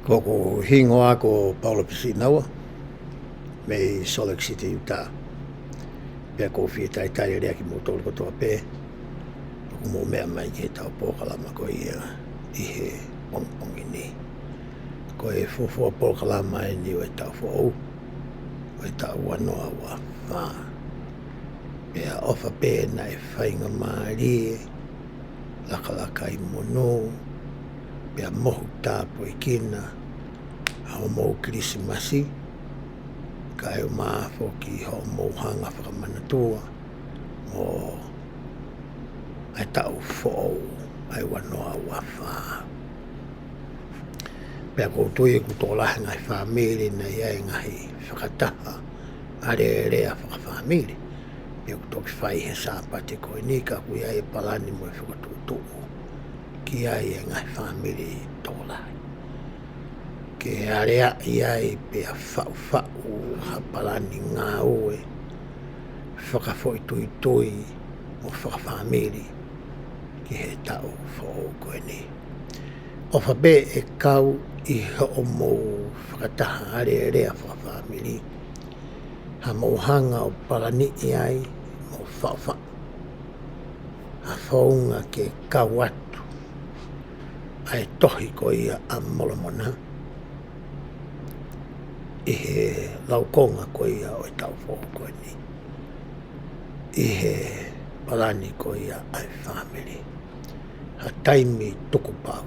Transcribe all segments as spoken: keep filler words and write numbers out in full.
Ko hoku hingoa ko Paula Pisinaua, mei Salt Lake City, Utah. Pea ʻoku ou fie talitali lelei kimoutolu kotoa pē, ʻoku mou meʻa mai ki heʻetau polokalama ko ia ʻi he pongipongi ni. Ko e fuofua polokalama eni ʻo e taʻu foʻou, ʻo e taʻu ua noa ua fā. Pea ʻofa pē naʻe faingamālie, lakalaka ʻi monū, pea mohu tāpuekina ʻa hoʻomou Kilisimasi, kae ʻumaʻā foki hoʻomou hanga fakamanatua mo e taʻu foʻou ʻa e ua noa ua fā. Pea ʻoku ou tui ʻoku tokolahi e ngaahi fāmili naʻe ʻi ai e ngaahi fakataha alēlea fakafāmili, pea ʻoku toki fai he Sāpate ko eni, ka ʻoku ʻi ai e palani mo e fakatuʻutuʻu ki ai e ngaahi fāmili tokolahi. Ke aleaʻi ai pea faʻufaʻu ha palani ngāue fakafoʻituitui mo fakafāmili ki he taʻu foʻou ko eni. ʻOfa pē ʻe kau ʻi hoʻomou fakataha alēlea fakafāmili ha mou hanga ʻo palaniʻi ai mo faʻufaʻu ha founga ke kau atu ʻa e tohi ko ia ʻa Molomona ʻi he laukonga ko ia ʻo e taʻu foʻou ko eni, ʻi he palani ko ia ʻa e fāmili. Ha taimi tukupau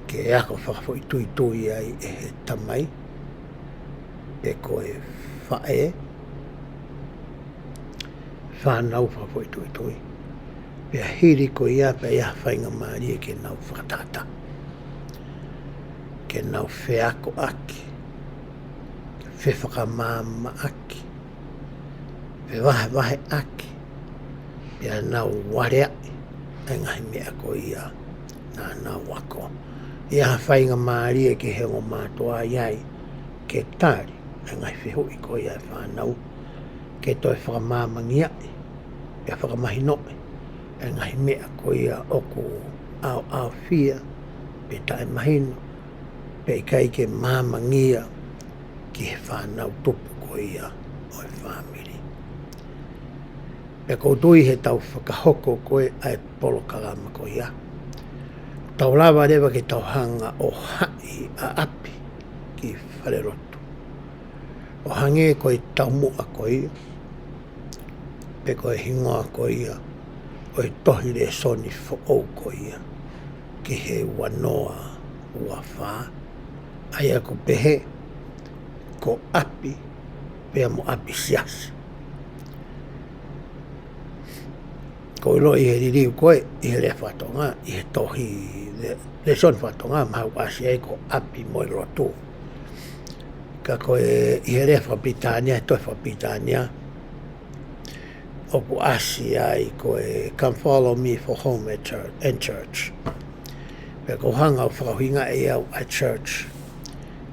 ke ako fakafoʻituitui ai ʻe he tamai, pe ko e faʻē, fānau fakafoʻituitui. Pea hili ko ia pea ʻi ai ha faingamālie ke nau fakatātā, ke nau feakoʻaki, fefakamāmaʻaki, fevahevaheʻaki, pea nau aleaʻi ʻa e ngaahi meʻa ko ia naʻa nau ako. ʻI ai ha faingamālie ki he ongo mātuʻa ʻi ai ke tali ʻa e ngaahi fehuʻi ko ia ʻa e fānau, ke toe fakamāmangiaʻi pea fakamahinoʻi ʻa e ngaahi meʻa ko ia ʻoku ʻaoʻaofia pe taʻemahino, pe ʻikai ke māmangia ki he fānau tupu ko ia ʻo e fāmili. Pea ʻoku ou tui heʻetau fakahoko ko ē ʻa e polokalama ko ia, tau lava leva ke tau hanga ʻo haʻi ʻa ʻapi ki falelotu, ʻo hangē ko e taumuʻa ko ia, pe ko e hingoa ko ia ʻo e tohi lēsoni foʻou ko ia ki he ua noa ua fā, ʻa ia ʻoku pehē ko ʻApi pea mo ʻApi Siasi. ʻOku ou ʻilo ʻi he liliu ko ē ʻi he lea faka-Tonga, ʻi he tohi le-, lēsoni faka-Tonga, mahalo ʻasi ai ko ʻApi mo e Lotu. Ka ko e ʻi he lea fakapilitānia, he tohi fakapilitānia, ʻoku ʻasi ai ko e "Come follow me for home and church, and church." Pea ʻoku ou hanga ʻo fakaʻuhingaʻi au ʻa e church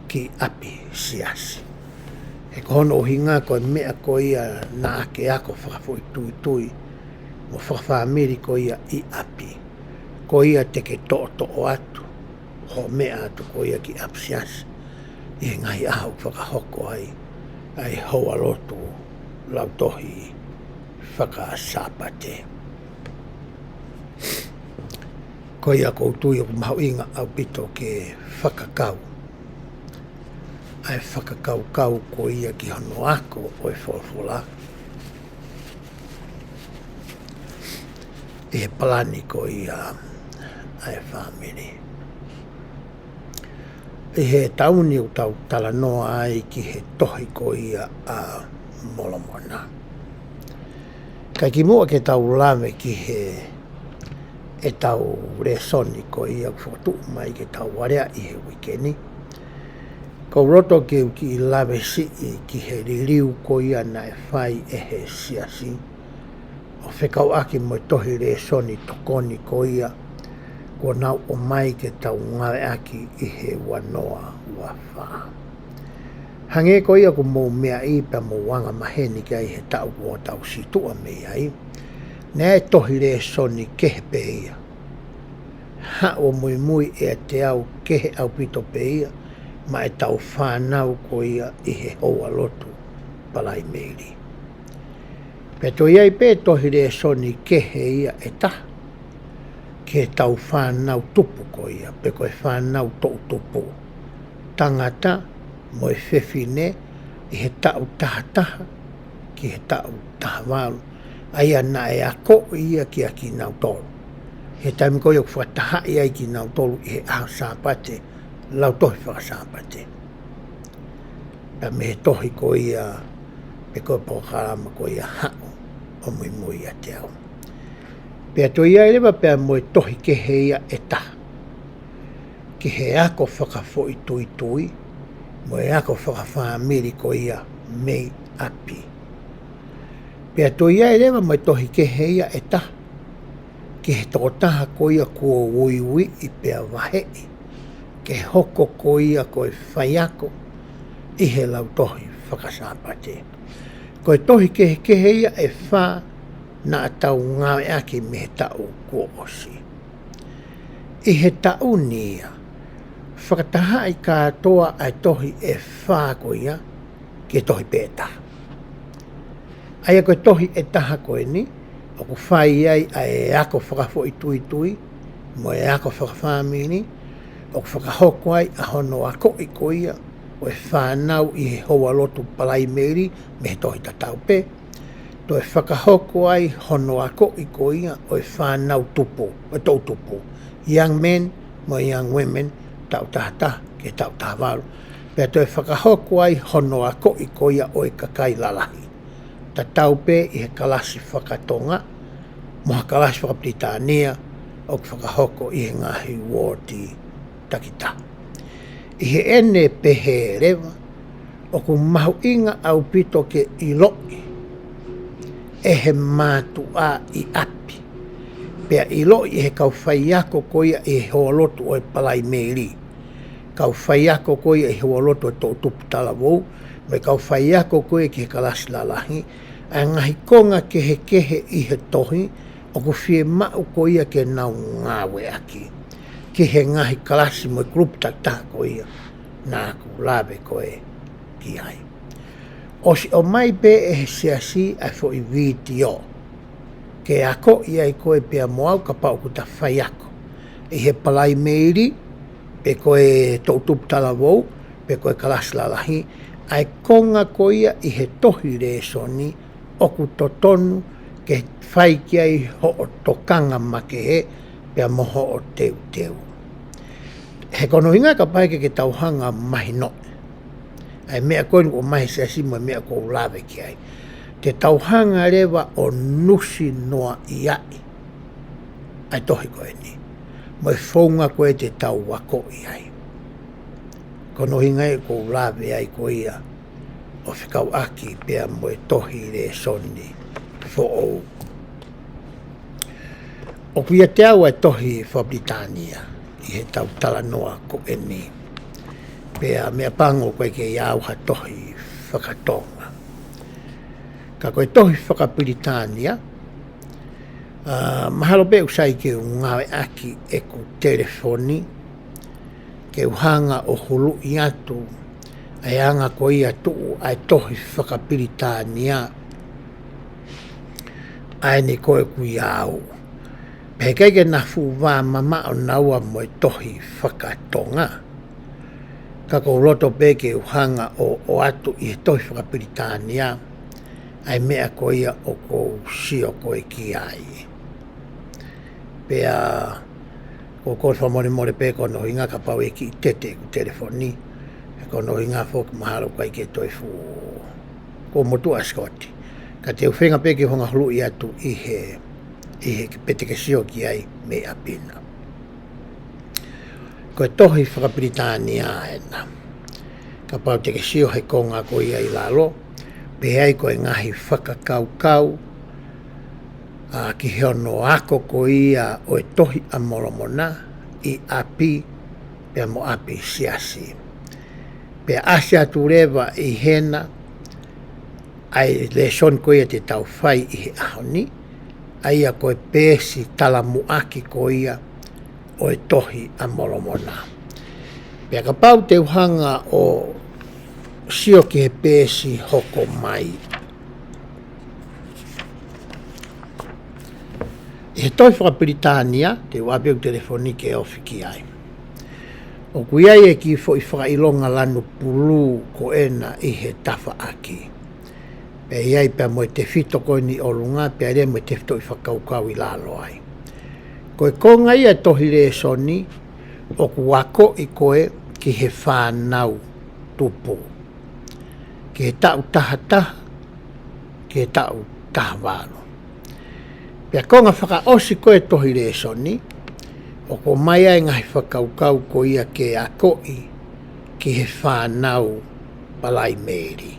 ki ʻApi Siasi. He ko hono ʻuhinga ko e meʻa ko ia naʻa ke ako fakafoʻituitui mo fakafāmili ko ia ʻi ʻapi, ko ia te ke toʻotoʻo atu hoʻo meʻa atu ko ia ki ʻApi Siasi ʻi he ngaahi ʻaho ʻoku fakahoko ai ʻa e houalotu lautohi faka-Sāpate. Ko ia ʻoku ou tui ʻoku mahuʻinga ʻaupito ke fakakau ʻa e fakakaukau ko ia ki hono ako ʻo e folofola ʻi he palani ko ia ʻa e fāmili. ʻI he taʻu ni ʻoku tau talanoa ai ki he tohi ko ia ʻa Molomona. Ka kimuʻa ke tau lave ki he ʻetau lēsoni ko ia ʻoku fokotuʻu mai ke tau aleaʻi he uike ni, ʻoku ou loto ke u kiʻi lave siʻi ki he liliu ko ia naʻe fai ʻe he Siasi ʻo fekauʻaki mo e tohi lēsoni tokoni ko ia kuo nau ʻomai ke tau ngāueʻaki ʻi he ua noa ua fā. Hangē ko ia ʻoku mou meaʻi pea mou anga maheni ki ai he taʻu kuo tau situʻa mei ai, naʻe tohi lēsoni kehe pē ia haʻu ʻo muimui ʻiate au kehe ʻaupito pē ia maʻa ʻetau fānau ko ia ʻi he houalotu Palaimeli. Pea toe ʻi ai pē tohi lēsoni kehe ia ʻe taha ki heʻetau fānau tupu ko ia, pe ko e fānau toʻutupu, tangata mo e fefine, ʻi he taʻu taha taha ki he taʻu taha valu, ʻa ia naʻe akoʻi ia kiate kinautolu he taimi ko ia ʻoku fakatahaʻi ai kinautolu ʻi he ʻaho Sāpate, lautohi faka-Sāpate. Pea mei he tohi ko ia, pe ko e polokalama ko ia haʻu ʻo muimui ʻiate au. Pea toe ʻi ai leva pea mo e tohi kehe ia ʻe taha ki he ako fakafoʻituitui mo e ako fakafāmili ko ia mei ʻapi. Pea toe ʻi ai leva mo e tohi kehe ia ʻe taha ki he tokotaha ko ia kuo uiuiʻi pea vaheʻi ke hoko ko ia ko e faiako ʻi he lautohi faka-Sāpate. Ko e tohi kehekehe ia ʻe fā naʻa tau ngāueʻaki mei he taʻu kuo ʻosi. ʻI he taʻu ni ia, fakatahaʻi kātoa ʻa e tohi ʻe fā ko ia ki he tohi pē ʻe taha. ʻA ia ko e tohi ʻe taha ko eni, ʻoku fai ai ʻa e ako fakafoʻituitui mo e ako fakafāmili, ʻoku fakahoko ai ʻa hono akoʻi ko ia ʻo e fānau ʻi he houalotu Palaimeli mei he tohi tatau pē, toe fakahoko ai hono akoʻi ko ia ʻo e fānau tupu, ʻo e toʻutupu, young men mo e young women, taʻu taha taha ki he taʻu taha valu. Pea toe fakahoko ai hono akoʻi ko ia ʻo e kakai lalahi, tatau pē ʻi he kalasi faka-Tonga mo ha kalasi faka-Pilitānia ʻoku fakahoko ʻi he ngaahi uooti takitaha. ʻI heʻene pehē leva, ʻoku mahuʻinga ʻaupito ke ʻiloʻi ʻe he mātuʻa ʻi ʻapi, pea ʻiloʻi ʻe he kau faiako ko ia ʻi he houalotu ʻo e Palaimeli, kau faiako ko ia ʻi he houalotu ʻo e toʻutupu talavou, mo e kau faiako ko ia ki he kalasi lalahi, ʻa e ngaahi konga kehekehe ʻi he tohi ʻoku fiemaʻu ko ia ke nau ngāueʻaki ki he ngaahi kalasi mo e kulupu takitaha ko ia naʻa ku lave ko ē ki ai. ʻOsi ʻomai pē ʻe he siasi ʻa e foʻi vitiō ke akoʻi ai koe pea mo au kapau ʻoku ta faiako ʻi he Palaimeli, pe ko e toʻutupu talavou, pe ko e kalasi lalahi, ʻa e konga ko ia ʻi he tohi lēsoni ʻoku totonu ke fai ki ai hoʻo tokanga makehe pea mo hoʻo teuteu. He ko hono ʻuhinga kapau ʻe ʻikai ke tau hanga ʻo mahinoʻi ʻa e meʻa ko eni kuo ʻomai ʻe he siasi mo e meʻa ʻoku ou lave ki ai, te tau hanga leva ʻo nusi noa ʻi ai ʻa e tohi ko eni mo e founga ko ē te tau akoʻi ai. Ko hono ʻuhinga ia ʻoku ou lave ai ko ia ʻo fekauʻaki pea mo e tohi lēsoni foʻou. ʻOku ʻiate au ʻa e tohi faka-Pilitānia ʻi heʻetau talanoa ko eni, pea meʻapango ʻoku ʻikai ke ʻi ai ha tohi faka-Tonga. Ka ko e tohi faka-Pilitānia, ʻa, mahalo pē ʻoku sai ke u ngāueʻaki ʻeku telefoni ke u hanga ʻo huluʻi atu ʻa e anga ko ia ʻoku tuʻu ai ʻa e tohi faka-Pilitānia ʻa eni ko ē ʻoku ʻiate au. Pea ʻikai ke na fuʻu vā mamaʻo naua mo e tohi faka-Tonga, ka ʻoku ou loto pē ke u hanga ʻo, ʻoatu ʻi he tohi faka-Pilitānia ʻa e meʻa ko ia ʻoku ou sio ko ē ki ai. Pea ʻoku ou kole fakamolemole pē ko hono ʻuhinga kapau ʻe kiʻi tete ʻeku telefoni, he ko hono ʻuhinga foki mahalo ʻoku ʻikai ke toe fuʻu, ʻoku ou motuʻa ʻa Sikoti. Ka te u feinga pē ke u hanga ʻo huluʻi atu ʻi he, ʻi he kiʻi pē te ke sio ki ai mei ʻapi na. Ko e tohi faka-Pilitānia ena. Kapau te ke sio he konga ko ia ʻi lalo, pehē ai ko e ngaahi fakakaukau ʻa, ki hono ako ko ia ʻo e Tohi ʻa Molomona ʻi ʻapi pea mo ʻapisiasi. Pea ʻasi atu leva ʻi hena ʻa e lēsoni ko ia te tau fai ʻi he ʻaho ni, ʻa ia ko e peesi talamuʻaki ko ia ʻo e Tohi ʻa Molomona. Pea kapau te u hanga ʻo sio ki he peesi hoko mai. ʻI he tohi fakapilitānia, te u ʻave ʻeku telefoni ke ofi ki ai. ʻOku ʻi ai e kiʻi foʻi fakaʻilonga lanu pulū ko ena ʻi he tafaʻaki. Pea ʻi ai pea mo e tefito ko eni ʻolunga, pea lea mo e tefitoʻi fakakaukau ʻi lalo ai. Ko e konga ia e tohi lēsoni, ʻoku akoʻi ko ē ki he fānau tupu. Ki he taʻu taha taha, ki he taʻu taha valu. Pea konga fakaʻosi ko ē tohi lēsoni, ʻoku ʻomai ai ngaahi fakakaukau ko ia ke akoʻi ki he fānau Palaimeli.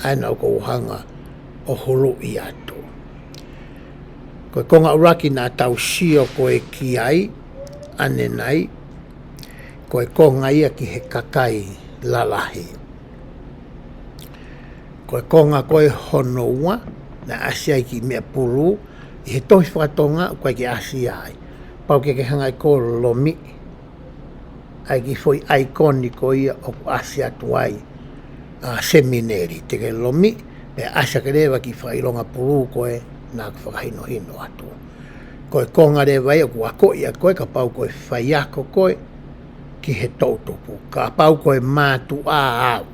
ʻA ena ʻoku ou hanga ʻo huluʻi atu. Ko e konga ʻuluaki naʻa tau sio ko ē ki ai, ʻanenai, ko e konga ia ki he kakai lalahi. Ko e konga ko ē hono ua, naʻe ʻasi ai kiʻi meʻa pulū, ʻi he tohi fakatonga, ʻoku ʻikai ke ʻasi ai. Pau ke ke hanga ʻe koe ʻo lomiʻi ʻa e kiʻi foʻi ʻaikoni ko ia ʻoku ʻasi atu ai ʻa e semineli, te ke lomiʻi, pea ʻasi hake leva kiʻi fakaʻilonga pulū ko ē naʻa ku fakahinohino atu. Ko e konga leva ia ʻoku akoʻi ʻa koe kapau ko e faiako koe ki he toʻutupu. Kapau ko e mātuʻa au.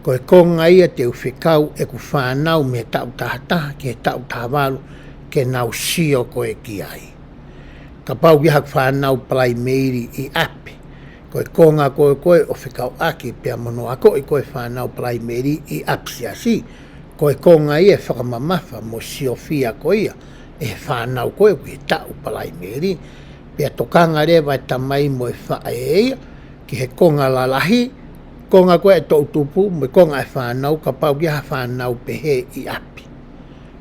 Ko e konga ia te u fekau ʻeku fānau mei he taʻu taha taha ki he taʻu taha valu ke nau sio ko ē ki ai. Kapau ʻoku ʻi ai haku fānau Palaimeli ʻi ʻapi. Ko e konga ko ē ko ē ʻo fekauʻaki pea mo hono akoʻi ko ē fānau Palaimeli ʻi ʻapi siasi. Ko e konga ia ʻe fakamamafa mo siofia ko ia ʻe he fānau ko ē ʻoku ʻi he taʻu Palaimeli. Pea tokanga leva e tamai mo e faʻē ia ki he konga lalahi, konga ko ē e toʻutupu, mo e konga e fānau, kapau ʻoku ʻi ai ha fānau pehē ʻi ʻapi.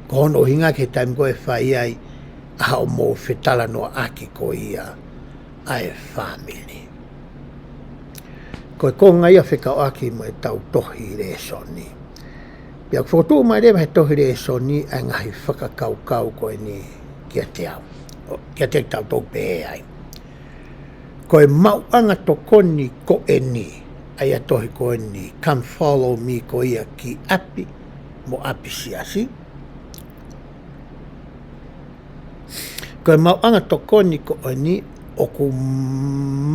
Ko hono ʻuhinga ki he taimi ko ē ʻe fai ai ʻa hoʻomou fetalanoaʻaki ko ia ʻa e fāmili. Ko e konga ia fekauʻaki mo e tau tohi lēsoni. Pea ʻoku fokotuʻu mai leva he tohi lēsoni ʻa e ngaahi fakakaukau ko eni kiate au. ʻO, kiate kitautolu pehē ai. Ko e maʻuʻanga tokoni ko eni, ʻa ia tohi ko eni, Come Follow Me ko ia ki ʻapi mo ʻapi siasi. Ko e maʻuʻanga tokoni ko eni ʻoku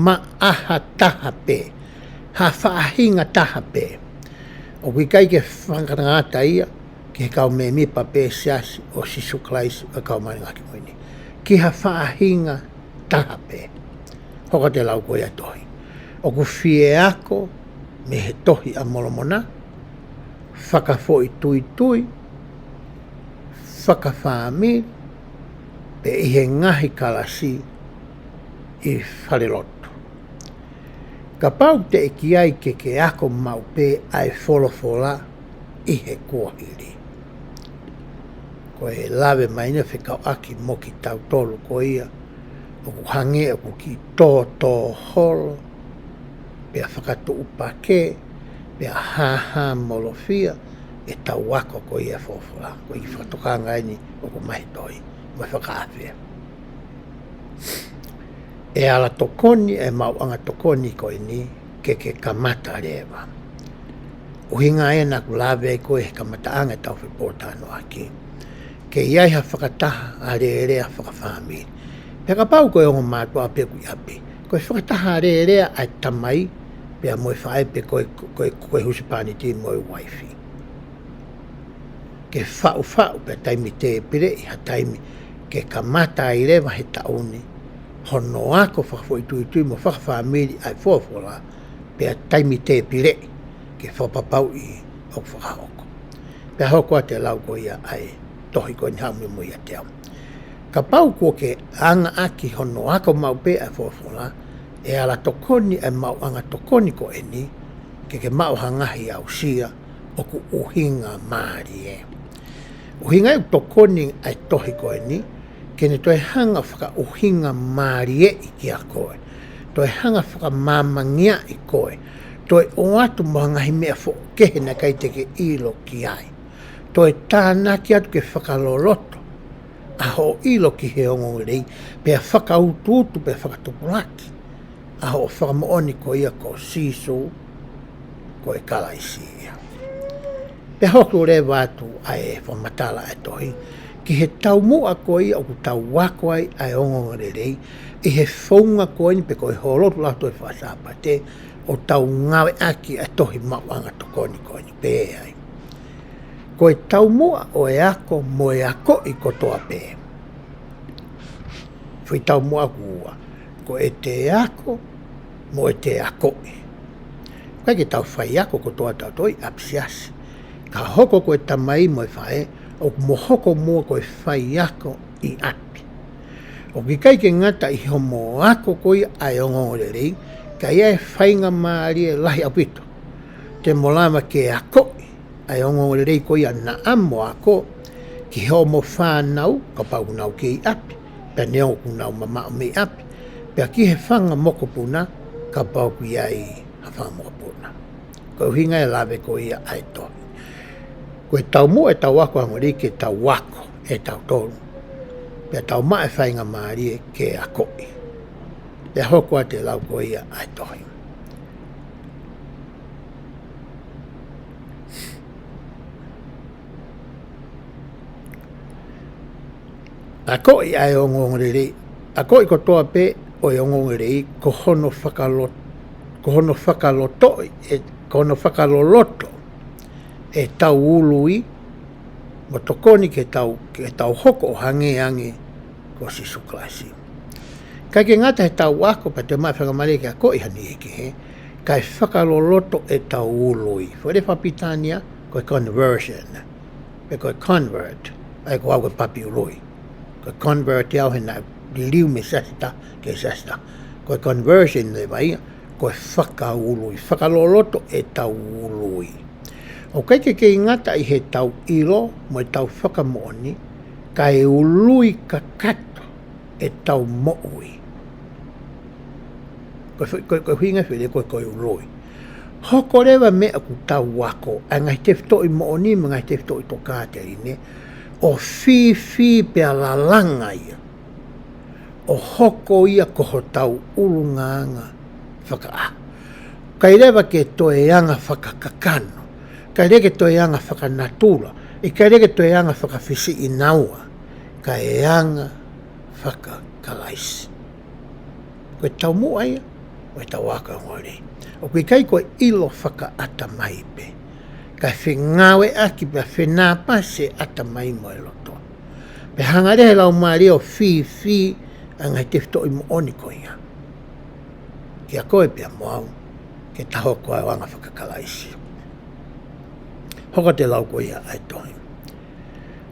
maʻaha taha pē, ha faʻahinga taha pē. ʻOku ʻikai ke fakangatangata ia ki he kau mēmipa pē siasi ʻo Sīsū Kalaisi ʻo e Kau Māʻoniʻoni ʻi he Ngaahi ʻAho Kimui ni. Ki ha faʻahinga taha pē. Hoko atu e lau ko ia tohi. ʻOku fie ako mei he Tohi ʻa Molomona, fakafoʻituitui, fakafāmili, pea ʻi he ngaahi kalasi ʻi falelotu. Kapau teʻeki ai ke ke ako maʻu pē ʻa e folofola ʻi he kuohili. Ko e lave mai eni fekauʻaki mo kitautolu ko ia ʻoku hangē ʻoku kiʻi tōtōholo, pea fakatuʻupakē, pea hāhāmolofia e tau ako ko ia folofola. Ko e kiʻi fakatokanga eni ʻoku mai he tohi, mo e fakaafe. ʻE ala tokoni e maʻuʻanga tokoni ko eni ke ke kamata leva. ʻUhinga ena ʻoku lave ai ko ē he kamataʻanga e tau fepōtalanoaʻaki. Ke ʻi ai ha fakataha alēlea fakafāmili. Pea kapau ko e ongo mātuʻa pē ʻoku ʻi ʻapi. Ko e fakataha alēlea ʻa e tamai, pea mo e faʻē pe ko e, ko e, ko e husepāniti mo e uaifi. Ke faʻufaʻu pea taimi tēpileʻi ha taimi ke kamata ai leva he taʻu ni hono ako fakafoʻituitui mo fakafāmili ʻa e folofola pea taimi tēpileʻi ke fakapapauʻi ʻoku fakahoko. Pea hoko atu e lau ko ia ʻa e tohi ko eni haʻu muimui ʻiate au. Kapau kuo ke anga ʻaki hono ako maʻu pē ʻa e folofola, ʻe ala tokoni e maʻuʻanga tokoni ko eni, ke ke maʻu ha ngaahi aʻusia ʻoku ʻuhinga mālie. ʻUhinga ʻoku tokoni ʻa e tohi ko eni, ke ne toe hanga fakaʻuhinga mālieʻi kia koe. Toe hanga fakamāmangiaʻi koe. Toe ʻoatu mo ha ngaahi meʻa foʻou kehe naʻe ʻikai te ke ʻilo ki ai. Toe tānaki atu ke fakaloloto ʻa hoʻo ʻilo ki he ongoongolelei, pea fakautuutu, pea fakatupulaki ʻa hoʻo fakamoʻoni ko ia ko Sīsū ko e Kalaisi ia. Pea hoko leva atu ʻa e fakamatala ʻa e tohi ki he taumuʻa ko ia ʻoku tau ako ai ʻa e ongoongolelei ʻi he founga ko eni pe ko e holotu ʻa e Lotu Fakasāpate, ʻo tau ngāueʻaki ʻa e tohi maʻuʻanga tokoni ko eni pē ai. Ko e taumuʻa ʻo e ako mo e akoʻi kotoa pē. Foʻi taumuʻa ʻoku ua, ko ʻete ako mo ʻete akoʻi. ʻIkai ke tau faiako kotoa tautolu ʻi ʻapisiasi. Ka hoko ko e tamai mo e faʻē, ʻoku mo hoko muʻa ko e faiako ʻi ʻapi. ʻOku ʻikai ke ngata ʻi hoʻomo ako ko ia ʻa e ongoongolelei, ka ʻi ai e faingamālie lahi ʻaupito te mo lava ke akoʻi ʻa e ongoongolelei ko ia naʻa mo ako ki hoʻomo fānau, kapau ʻoku nau kei ʻi ʻapi, pea neongo ʻoku nau mamaʻo mei ʻapi, pea ki he fanga mokopuna, kapau ʻoku ʻi ai ha fanga mokopuna. Ko e ʻuhinga e lave ko ia ʻa e tohi. Ko e taumuʻa ʻetau ako ongoongolelei ke tau ako ʻe tautolu, pea tau maʻu e faingamālie ke akoʻi. Pea hoko atu e lau ko ia ʻa e tohi. Akoʻi ʻa e ongoongolelei, akoʻi kotoa pē ʻo e ongoongolelei, ko hono fakalo-, ko hono fakalotoʻi, ʻe, ko hono fakaloloto ʻetau ului, mo tokoni ke tau, ke tau hoko ʻo hangē ange ko Sīsū Kalaisi. ʻIkai ke ngata heʻetau ako pea te maʻu e faingamālie ke akoʻi ha niʻihi kehe, kae fakaloloto ʻetau ului. Foʻi lea fakapilitānia, ko e conversion. Pe ko e convert, ʻa ia ko au ko e papi ului. Ko e convert au he naʻe liliu mei he siasi ʻe taha ki he siasi ʻe taha. Ko e conversion leva ia, ko e fakaului, fakaloloto ʻetau ului. ʻOku ʻikai ke kei ngata ʻi heʻetau ʻilo mo ʻetau fakamoʻoni, kae ului kakato ʻetau moʻui. Ko e, ko e, ko e ʻuhinga foʻi lea ko e, ko e ului. Hoko leva meʻa ʻoku tau ako, ʻa e ngaahi tefitoʻi moʻoni mo e ngaahi tefitoʻi tokāteline, ʻo fīfī pea lalanga ia, ʻo hoko ia ko hotau ʻulungaanga fakaʻaho. ʻIkai leva ke toe anga fakakakano, ʻikai leva ke toe anga fakanatula, ʻikai leva ke toe anga fakafisiʻinaua, kae anga faka-Kalaisi. Ko e taumuʻa ia ʻo ʻetau ako ongoongolelei. ʻOku ʻikai ko e ʻilo fakaʻatamai pē, kae fengāueʻaki pea fenāpasi e ʻatamai mo e loto. Pea hanga leva ʻe he Laumālie ʻo fīfī ʻa e ngaahi tefitoʻi moʻoni ko ia kiate koe pea mo au, ke ta hoko ai ʻo anga faka-Kalaisi. Hoko atu e lau ko ia ʻa e tohi.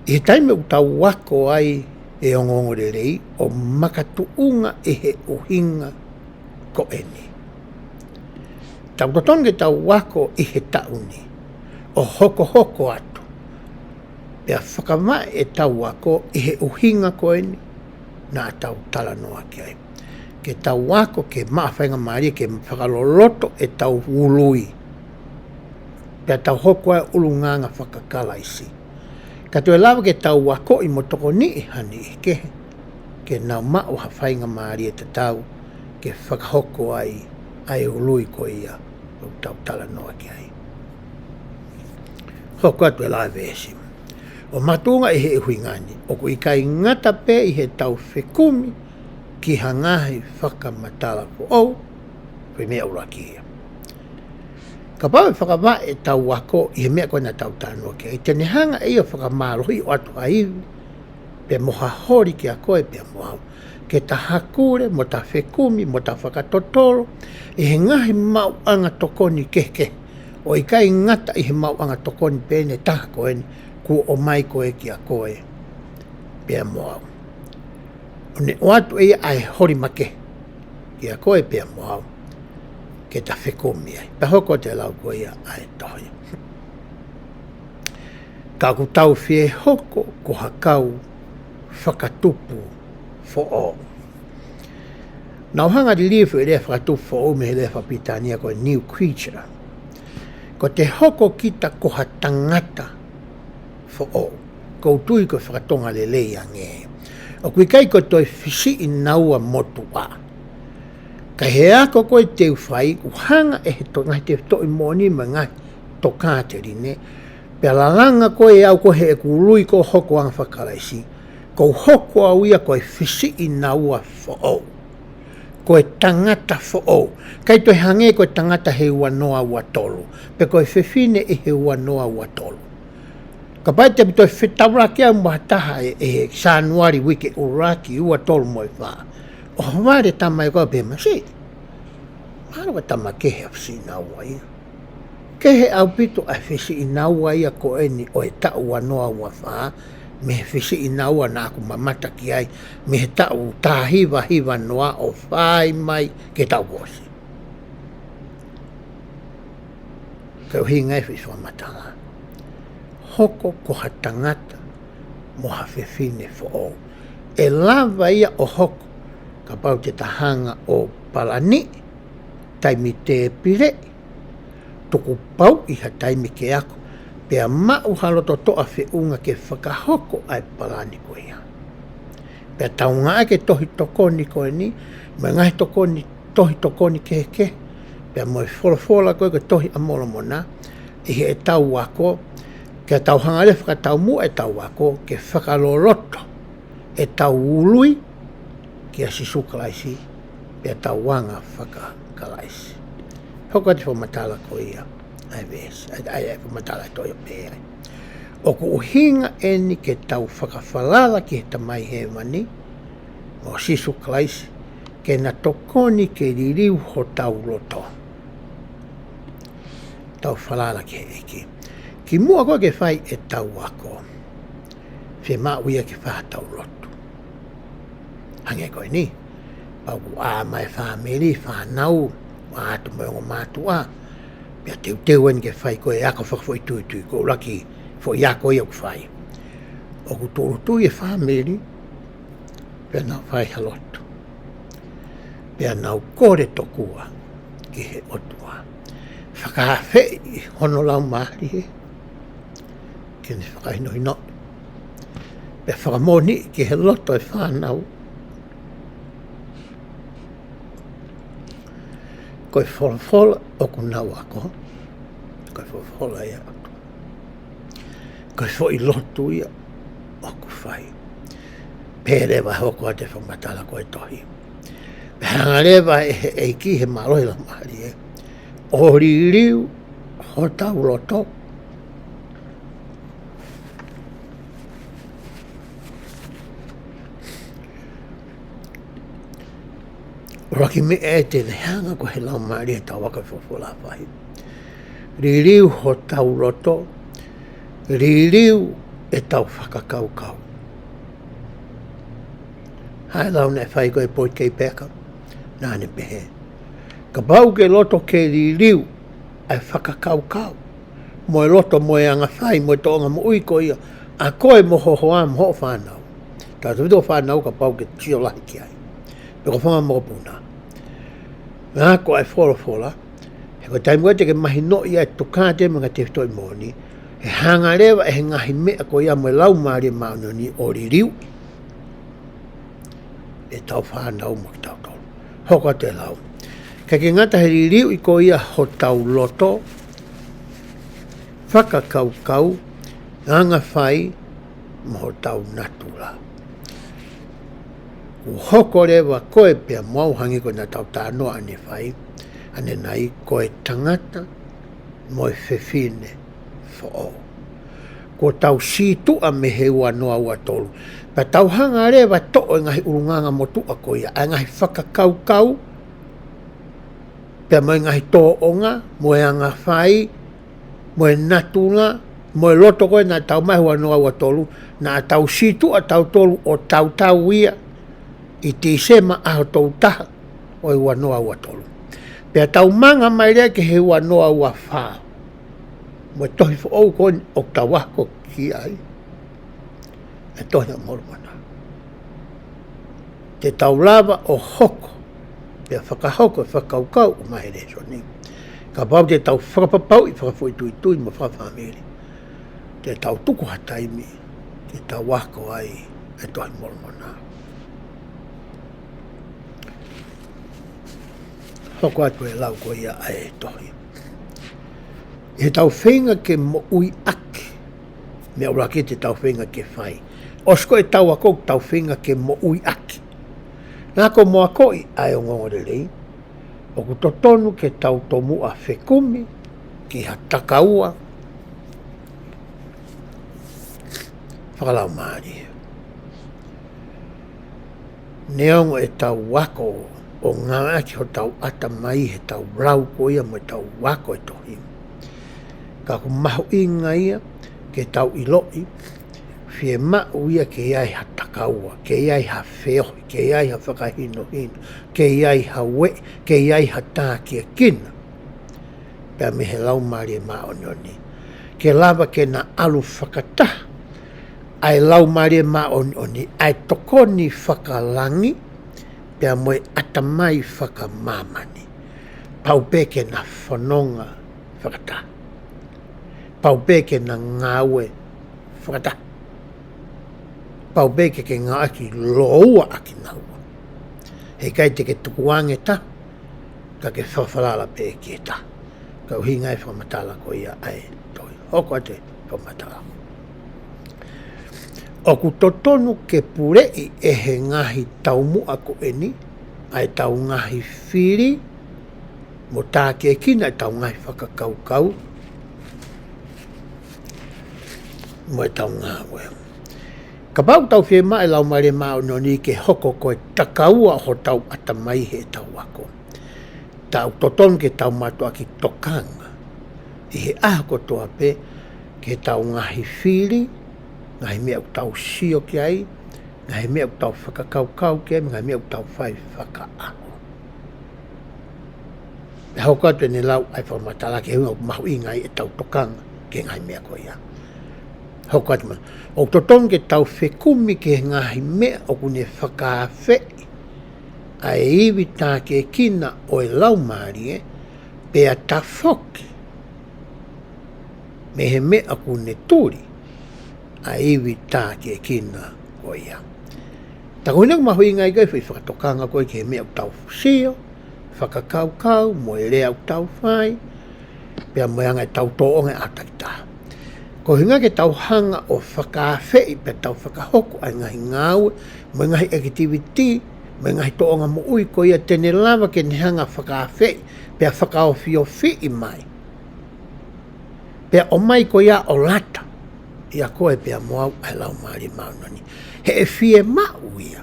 ʻI he taimi ʻoku tau ako ai e ongoongolelei ʻo makatuʻunga ʻi he ʻuhinga ko eni. Tau totonu ke tau ako ʻi he taʻu ni, ʻo hokohoko atu, pea fakavaʻe ʻetau ako ʻi he ʻuhinga ko eni naʻa tau talanoa ki ai. Ke tau ako ke maʻu faingamālie ke fakaloloto ʻetau ului, pea tau hoko ai ʻulungaanga faka-Kalaisi. Ka toe lava ke tau akoʻi mo tokoniʻi ha niʻihi kehe ke nau maʻu ha faingamālie tatau ke fakahoko ai ʻa e ului ko ia ʻoku tau talanoa ki ai. Hoko atu e lau veesi. ʻO makatuʻunga ʻi he ʻuhinga ni, ʻoku ʻikai ngata pē ʻi heʻetau fekumi ki ha ngaahi fakamatala foʻou, ko e meʻa ʻuluaki ia. Kapau ʻe fakavaʻe ʻetau ako ʻi he meʻa ko ē naʻa tau talanoa ki ai, te ne hanga ʻe ia ʻo fakamālohiʻi ʻo ʻoatu ha ivi, pea mo ha holi kiate koe pea mo au, ke ta hakule, mo ta fekumi, mo ta fakatotolo ʻi he ngaahi maʻuʻanga tokoni kehekehe, ʻo ʻikai ngata ʻi he maʻuʻanga tokoni pē ʻe taha ko eni kuo ʻomai ko ē kiate koe pea mo au. ʻO ne ʻoatu ʻe ia ʻa e holi makehe kiate koe pea mo au, ke ta fekumi ai. Pea hoko atu e lau ko ia ʻa e tohi. Ka ʻoku tau fie hoko ko ha kau fakatupu foʻou. Naʻa ku hanga ʻo liliu e lea fakatupu foʻou mei he lea fakapilitānia ko e new creature. Ko ʻete hoko kita ko ha tangata foʻou. ʻOku ou tui ko e faka-Tonga lelei ange. ʻOku ʻikai ko e toe fisiʻinaua motuʻa. Ka ʻi he ako ko ē te u fai, ʻoku hanga ʻe he to-, ngaahi tefitoʻi moʻoni mo e ngaahi tokāteline, pea lalanga ko ē au ko ē heʻeku ului ko ē ʻo hoko anga faka-Kalaisi, ʻoku ou hoko au ia ko e fisiʻinaua foʻou. Ko e tangata foʻou. ʻIkai toe hangē ko e tangata he ua noa ua tolu. Pe ko e fefine ʻi he ua noa ua tolu. Kapau te u toe fetaulaki au mo ha taha ʻi, ʻi he Sānuali uike ʻuluaki, ua, tolu mo e fā. ʻOhovale e tama ia ko ē pehē mai, "Siʻi, mahalo ko e tama kehe ʻa e fisiʻinaua ia. Kehe ʻaupito ʻa e fisiʻinaua ia ko eni ʻo e taʻu ua noa ua fā, mei he fisiʻinaua naʻa ku mamata ki ai, mei he taʻu taha hiva hiva noa ʻo fai mai ki he taʻu kuo ʻosi." Ko e ʻuhinga e foʻi fakamatala. Hoko ko ha tangata mo ha fefine foʻou. ʻE lava ia ʻo hoko, kapau te ta hanga ʻo palani, taimi tēpile, tuku pauʻi ha taimi ke ako, pea maʻu ha loto toʻa feʻunga ke fakahoko ʻa e palani ko ia. Pea tau ngāueʻaki e tohi tokoni ko eni, mo e ngaahi tokoni, tohi tokoni kehekehe, pea mo e folofola ko ē ko e Tohi ʻa Molomona, ʻi heʻetau ako, ke tau hanga leva fakataumuʻa ʻetau ako, ke fakaloloto ʻetau ului kia Sīsū Kalaisi, pea tau anga faka-Kalaisi. Hoko atu e fakamatala ko ia, ʻa e veesi, ʻa e, ʻa e, ʻa e fakamatala ʻe toe ʻo pehē ai. ʻOku ʻuhinga eni ke tau fakafalala ki he Tamai Hēvani, mo Sīsū Kalaisi, ke na tokoni ke liliu hotau loto. Tau falala ki he ʻEiki. Kimuʻa ko ē ke fai ʻetau ako, fiemaʻu ia ke fai haʻatau lotu. Hangē ko eni, kapau ʻoku ʻā mai e fāmili, fānau, ʻā atu mo e ongo mātuʻa, pea teuteu eni ke fai ko ē e ako fakafoʻituitui, ko e ʻuluaki foʻi ako ia ʻoku fai. ʻOku tūʻulutui e fāmili, pea nau fai ha lotu. Pea nau kole tokua ki he ʻOtua. Fakaafeʻi hono laumālie ke ne fakahinohinoʻi. Pea fakamoʻoni ki he loto e fānau, ko e folofola ʻoku nau ako, ko e folofola ia ʻa e ʻOtua. Ko e foʻi lotu ia ʻoku fai. Pea leva hoko atu e fakamatala ko e tohi. Pea hanga leva ʻe he ʻEiki he mālohi laumālie ʻo liliu hotau loto. ʻUluaki meʻa ʻe te ne hanga ko ē he laumālie ʻetau ako e folofola ʻa e ʻOtua. Liliu hotau loto, liliu ʻetau fakakaukau. Hā e lau naʻe fai ko ē ʻe Boyd K. Packer, naʻa ne pehē, kapau ʻoku ke loto ke liliu ʻa e fakakaukau, mo e loto, mo e anga fai, mo e tōʻonga moʻui ko ia ʻa koe mo ho hoa mo hoʻo fānau. Tautefito fānau kapau ʻoku ke sio lahi ki ai. Pe ko e fanga mokopuna. Ngāueʻaki e folofola, he ko e taimi ko ē te ke mahinoʻi ai e tokāteline mo e ngaahi tefitoʻi moʻoni, ʻe hanga leva ʻe he ngaahi meʻa ko ia mo e Laumālie Māʻoniʻoni ʻo liliu ʻetau fānau mo kitautolu. Hoko atu e lau. ʻIkai ke ngata he liliuʻi ko ia hotau loto, fakakaukau, anga fai, mo hotau natula. Kuo hoko leva koe pea mo au, hangē ko ʻetau talanoa ʻanefai, ʻanenai, ko e tangata mo e fefine foʻou. Kuo tau sītuʻa mei he ua noa ua tolu. Pea tau hanga leva ʻo toʻo e ngaahi ʻulungaanga motuʻa ko ia, ʻa e ngaahi fakakaukau, pea mo e ngaahi tōʻonga, mo e anga fai, mo e natula, mo e loto ko ē naʻa tau maʻu he ua noa ua tolu, naʻa tau sītuʻa tautolu ʻo tautau ia ʻi Tīsema ʻaho tolu taha ʻo e ua noa ua tolu. Pea tau manga mai leva ki he ua noa ua fā. Mo e tohi foʻou ko eni ʻoku tau ako ki ai, e Tohi ʻa Molomona. Te tau lava ʻo hoko, pea fakahoko e fakakaukau ʻoku maʻu he lēsoni. Kapau te tau fakapapauʻi fakafoʻituitui mo fakafāmili, te tau tuku ha taimi ke tau ako ai e Tohi ʻa Molomona. Hoko atu e lau ko ia ʻa e tohi. ʻI heʻetau feinga ke moʻui ʻaki, meʻa ʻuluaki te tau feinga ke fai. ʻOsi ko ʻetau ako ʻoku tau feinga ke moʻui ʻaki. Naʻa ko e moʻui ʻaki ʻa e ongoongolelei, ʻoku totonu ke tau tomuʻa fekumi ki ha takaua fakalaumālie. Neongo ʻetau ako ʻo ngāueʻaki hotau ʻatamai heʻetau lau ko ia mo ʻetau ako e tohi, ka ʻoku mahuʻinga ia ke tau ʻiloʻi, fiemaʻu ia ke ʻi ai ha takaua, ke ʻi ai ha feohi, ke ʻi ai ha fakahinohino, ke ʻi ai ha ueʻi, ke ʻi ai ha tākiekina pea mei he Laumālie Māʻoniʻoni, ke lava ke na ʻalu fakataha ʻa e Laumālie Māʻoniʻoni, ʻa e tokoni fakalangi pea mo e ʻatamai fakamāmani. Pau pē ke na fononga fakataha. Pau pē ke na ngāue fakataha. Pau pē ke ke ngāueʻaki lōua ʻa kinaua. Heʻikai te ke tukuange taha, ka ke fafalala pē ki he taha. Ka ʻuhinga e fakamatala ko ia ʻa e tohi. Hoko atu e fakamatala. ʻOku totonu ke puleʻi ʻe he ngaahi taumuʻa ko eni ʻa ʻetau ngaahi fili mo tākiekina ʻetau ngaahi fakakaukau mo ʻetau ngāue. Kapau ʻoku tau fiemaʻu e Laumālie Māʻoniʻoni ke hoko ko e takaua ʻo hotau ʻatamai heʻetau ako, ta ʻoku totonu ke tau mātuʻaki tokanga ʻi he ʻaho kotoa pē ki heʻetau ngaahi fili, ngaahi meʻa ʻoku tau sio ki ai, ngaahi meʻa ʻoku tau fakakaukau ki ai, ngaahi meʻa ʻoku tau fai fakaʻaho. Pea hoko atu ʻene lau ʻa e fakamatala ki he ʻuhinga ʻoku mahuʻinga ai ʻetau tokanga ki he ngaahi meʻa ko ia. Hoko atu mai. ʻOku totonu ke tau fekumi ki he ngaahi meʻa ʻoku ne fakaafeʻi ʻa e ivi tākiekina ʻo e Laumālie, pea tafoki mei he meʻa ʻoku ne tuli ʻa e ivi tākiekina ko ia. Ta ko hono mahuʻinga ia ko e foʻi fakatokanga ko ē ki he meʻa ʻoku tau sio, fakakaukau, mo e lea ʻoku tau fai, pea mo e anga ʻetau tōʻonga ʻi he ʻaho takitaha. Ko e ʻuhinga ke tau hanga ʻo fakaafeʻi pea tau fakahoko ʻa e ngaahi ngāue, mo e ngaahi ʻekitivitī, mo e ngaahi tōʻonga moʻui ko ia te ne lava ke ne hanga fakaafeʻi pea fakaofiofiʻi mai, pea ʻomai ko ia ʻo lata ʻia koe pea mo au ʻa e Laumālie Māʻoniʻoni. He ʻe fiemaʻu ia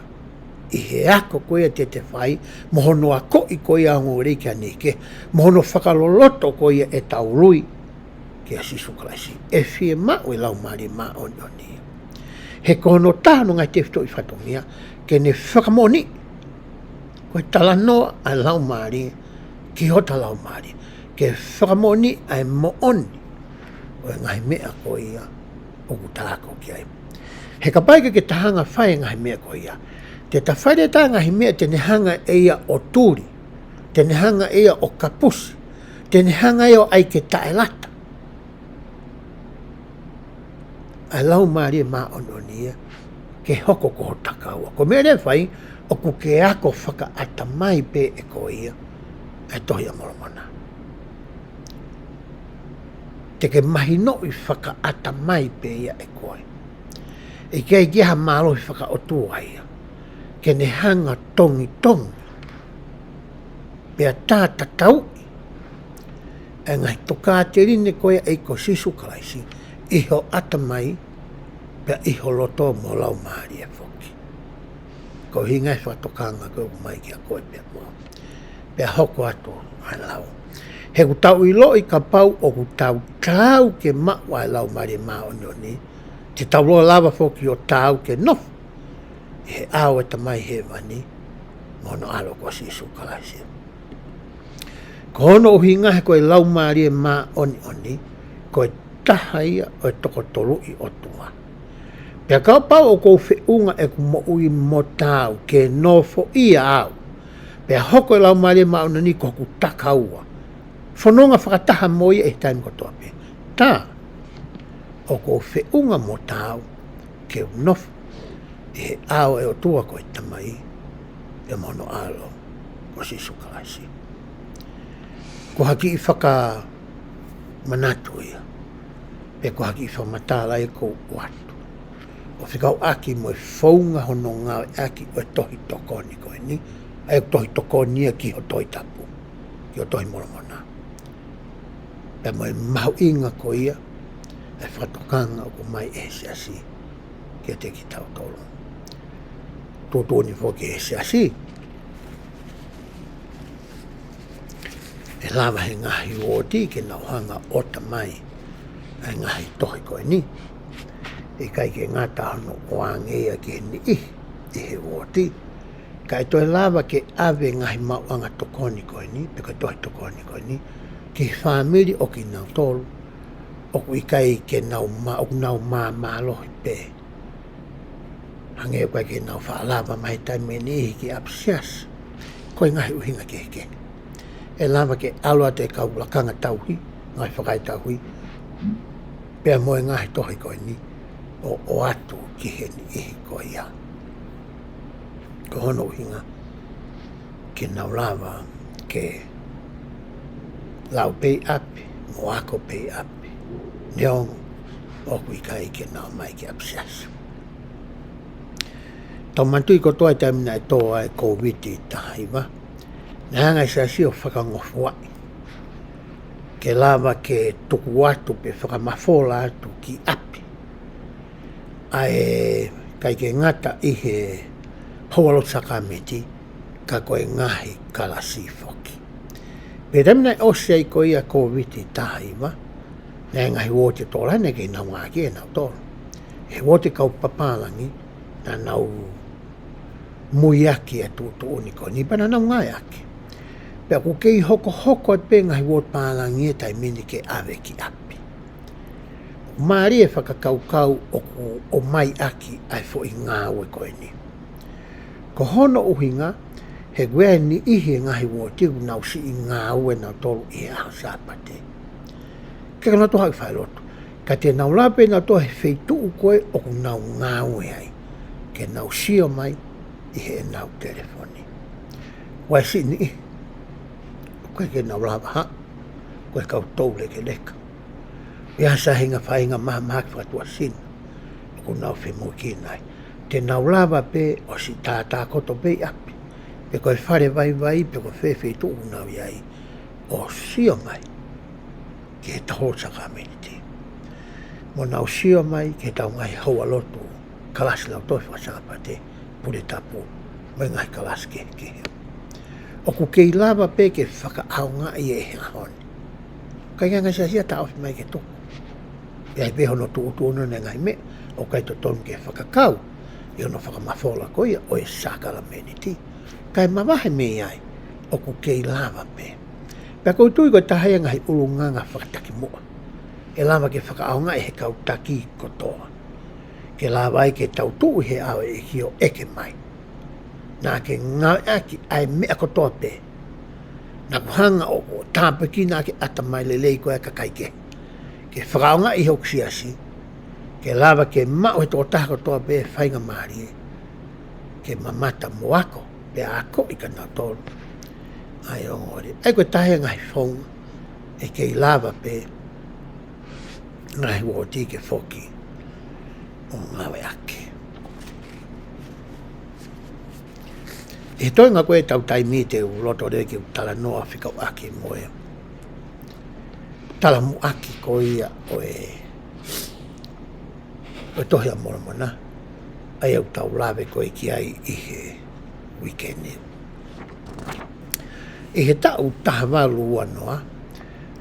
ʻi he ako ko ia te te fai, mo hono akoʻi ko ia ongoongolelei ki ai ni ke, mo hono fakaloloto ko ia ʻetau ui kia Sīsū Kalaisi. ʻE fiemaʻu e Laumālie Māʻoniʻoni. He ko hono taha hono ngaahi tefitoʻi fatongia, ke ne fakamoʻoniʻi, ko e talanoa ʻa e Laumālie ki hota laumālie, ke fakamoʻoniʻi ʻa e moʻoni ʻo e ngaahi meʻa ko ia ʻoku ta ako ki ai. He kapau ʻe ʻikai ke ta hanga fai e ngaahi meʻa ko ia, te ta fai leva ʻa e ngaahi meʻa te ne hanga ʻe ia ʻo tuli, te ne hanga ʻe ia ʻo kapusi, te ne hanga ʻe ia ʻo ʻai ke taʻelata ʻa e Laumālie Māʻoniʻoni ia ke hoko ko ho takaua. Ko e meʻa leva ʻe fai, ʻoku ke ako fakaʻatamai pē ʻe koe ia ʻa e Tohi ʻa Molomona. Te ke mahinoʻi fakaʻatamai pē ia ʻe koe. ʻIkai ke ʻi ai ha mālohi fakaʻotua ia ke ne hanga tongitongi pea tātatauʻi ʻa e ngaahi tokāteline ko ia ʻa e ʻEiki ko Sīsū Kalaisi ʻi ho ʻatamai, pea ʻi ho loto mo laumālie foki. Ko e ʻuhinga e fakatokanga ko ē ʻoku ʻomai kia koe pea mo au. Pea hoko atu ʻa e lau. He ʻoku tau ʻiloʻi kapau ʻoku tau taau ke maʻu ʻa e Laumālie Māʻoniʻoni, te tau lava foki ʻo taau ke nofo ʻi he ʻao ʻo e Tamai Hēvani mo hono ʻAlo ko Sīsū Kalaisi. Ko hono ʻuhinga he ko e Laumālie Māʻoniʻoni, ko e taha ia ʻo e toko toluʻi ʻOtua. Pea kapau ʻoku ou feʻunga ʻeku moʻui mo taau ke nofoʻia au, pea hoko e Laumālie Māʻoniʻoni ko hoku takaua, fononga fakataha mo ia ʻi he taimi kotoa pē, ta ʻoku ou feʻunga mo taau ke u nofo ʻi he ʻao ʻo e ʻOtua ko e Tamai, pea mo hono ʻAlo ko Sīsū Kalaisi. Ko ha kiʻi fakamanatu ia, pe ko ha kiʻi fakamatala ia ʻoku ou ʻoatu, ʻo fekauʻaki mo e founga hono ngāueʻaki ʻo e tohi tokoni ko eni, ʻa e tohi tokoni ia ki ho Tohi Tapu, ki ho Tohi Molomona. Pea mo e mahuʻinga ko ia ʻa e fakatokanga ʻoku ʻomai ʻe he Siasi kiate kitautolu. Tuʻutuʻuni foki ʻe he Siasi ʻe lava ʻe he ngaahi uooti ke nau hanga ʻo ʻoatu mai ʻa e ngaahi tohi ko eni. ʻIkai ke ngata hono ʻoange ia ki he niʻihi ʻi he uooti, ka ʻe toe lava ke ʻave ngaahi maʻuʻanga tokoni ko eni, pe ko e tohi tokoni ko eni, ki he fāmili ʻo kinautolu ʻoku ʻikai ke nau mā-, ʻoku nau māmālohi pē. Hangē ʻoku ʻikai ke nau faʻa lava mai he taimi ʻe niʻihi ki ʻapisiasi. Ko e ngaahi ʻuhinga kehekehe. ʻE lava ke ʻalu atu e kau lakanga tauhi, ngaahi fakaetauhi, pea mo e ngaahi tohi ko eni, ʻo, ʻoatu ki he niʻihi ko ia. Ko hono ʻuhinga, ke nau lava ke lau pē ʻi ʻapi, mo ako pē ʻi ʻapi, neongo ʻoku ʻikai ke nau ō mai ki ʻapisiasi. Tau manatuʻi kotoa e taimi naʻe tō ai e Kōviti taha hiva, naʻe hanga ʻe he Siasi ʻo fakangofuaʻi ke lava ke tuku atu pe fakamafola atu ki ʻapi ʻa e, ʻikai ke ngata ʻi he houalotu sākalamēniti, ka ko e ngaahi kalasi foki. Pea taimi naʻe ʻosi ai ko ia Kōviti taha hiva, naʻe ngaahi uooti ʻe tolu naʻe ʻikai ke nau ngāueʻaki ʻe nautolu. He uooti kau pālangi, naʻa nau muiaki ʻa e tuʻutuʻuni ko eni pea naʻa nau ngāueʻaki. Pea ʻoku kei hokohoko atu pē ngaahi uooti pālangi he taimi ni ke ʻave ki ʻapi. Mālie e fakakaukau ʻoku ʻomai ʻaki ʻa e foʻi ngāue ko eni. Ko hono ʻuhinga, he ʻoku ʻi ai e niʻihi he ngaahi uooti ʻoku nau siʻi ngāue nautolu ʻi he ʻaho Sāpate. Ke ka nau toki haʻu ki falelotu. Ka te nau lava pē nautolu he feituʻu ko ē ʻoku nau ngāue ai, ke nau sio mai ʻi heʻenau telefoni. ʻOku ʻi ai e siʻi niʻihi ʻoku ʻikai ke nau lava haʻu, ko e kau toulekeleka. ʻI ai ha faʻahinga, faʻahinga mahamahaki fakatuʻasino ʻoku nau femoʻuekina ai. Te nau lava pē ʻo siʻi tātā koto pē ʻi ʻapi, pe ko e fale vaivai, pe ko fē feituʻu ʻoku nau ʻi ai, ʻo sio mai ki he houalotu sākalamēniti. Mo nau sio mai ki heʻetau ngaahi houalotu, kalasi lautohi faka-Sāpate, pule tapu, mo e ngaahi kalasi kehekehe. ʻOku kei lava pē ke fakaʻaongaʻi ʻe he ʻaho ni. Ka ʻi ai e ngaahi Siasi ʻe taʻofi mai ke tuku. ʻE ʻi ai pē hono tuʻutuʻuni ʻo e ngaahi meʻa ʻoku ʻikai totonu ke fakakau ʻi hono fakamafola ko ia ʻo e sākalamēniti. Kae mavahe mei ai, ʻoku kei lava pē. Pea ʻoku ou tui ko e taha ia e ngaahi ʻulungaanga fakatakimuʻa ʻe lava ke fakaʻaongaʻi ʻe he kau taki kotoa, ke lava ai ke tau tuʻu ʻi he ʻao ʻo e ʻEiki ʻo ʻeke mai. Naʻa ke ngāueʻaki ʻa e meʻa kotoa pē naʻa ku hanga ʻo, ʻo tāpuekina ʻaki e ʻatamai lelei ko ē ʻa e kakai kehe, ke fakaʻaongaʻi ʻi hoku Siasi, ke lava ke maʻu ʻe he tokotaha kotoa pē e faingamālie ke mamata mo ako, pea akoʻi kia nautolu ʻa e ongoongolelei. ʻA ia ko e taha ia e ngaahi founga ʻe kei lava pē ngaahi uooti ke foki ʻo ngāueʻaki. ʻI he toenga ko ē ʻetau taimi, te u loto leva ke u talanoa fekauʻaki mo e talamuʻaki ko ia ʻo e, ʻo e Tohi ʻa Molomona, ʻa ia ʻoku tau lave ko ē ki ai ʻi he uike ni. ʻI he taʻu taha valu ua noa,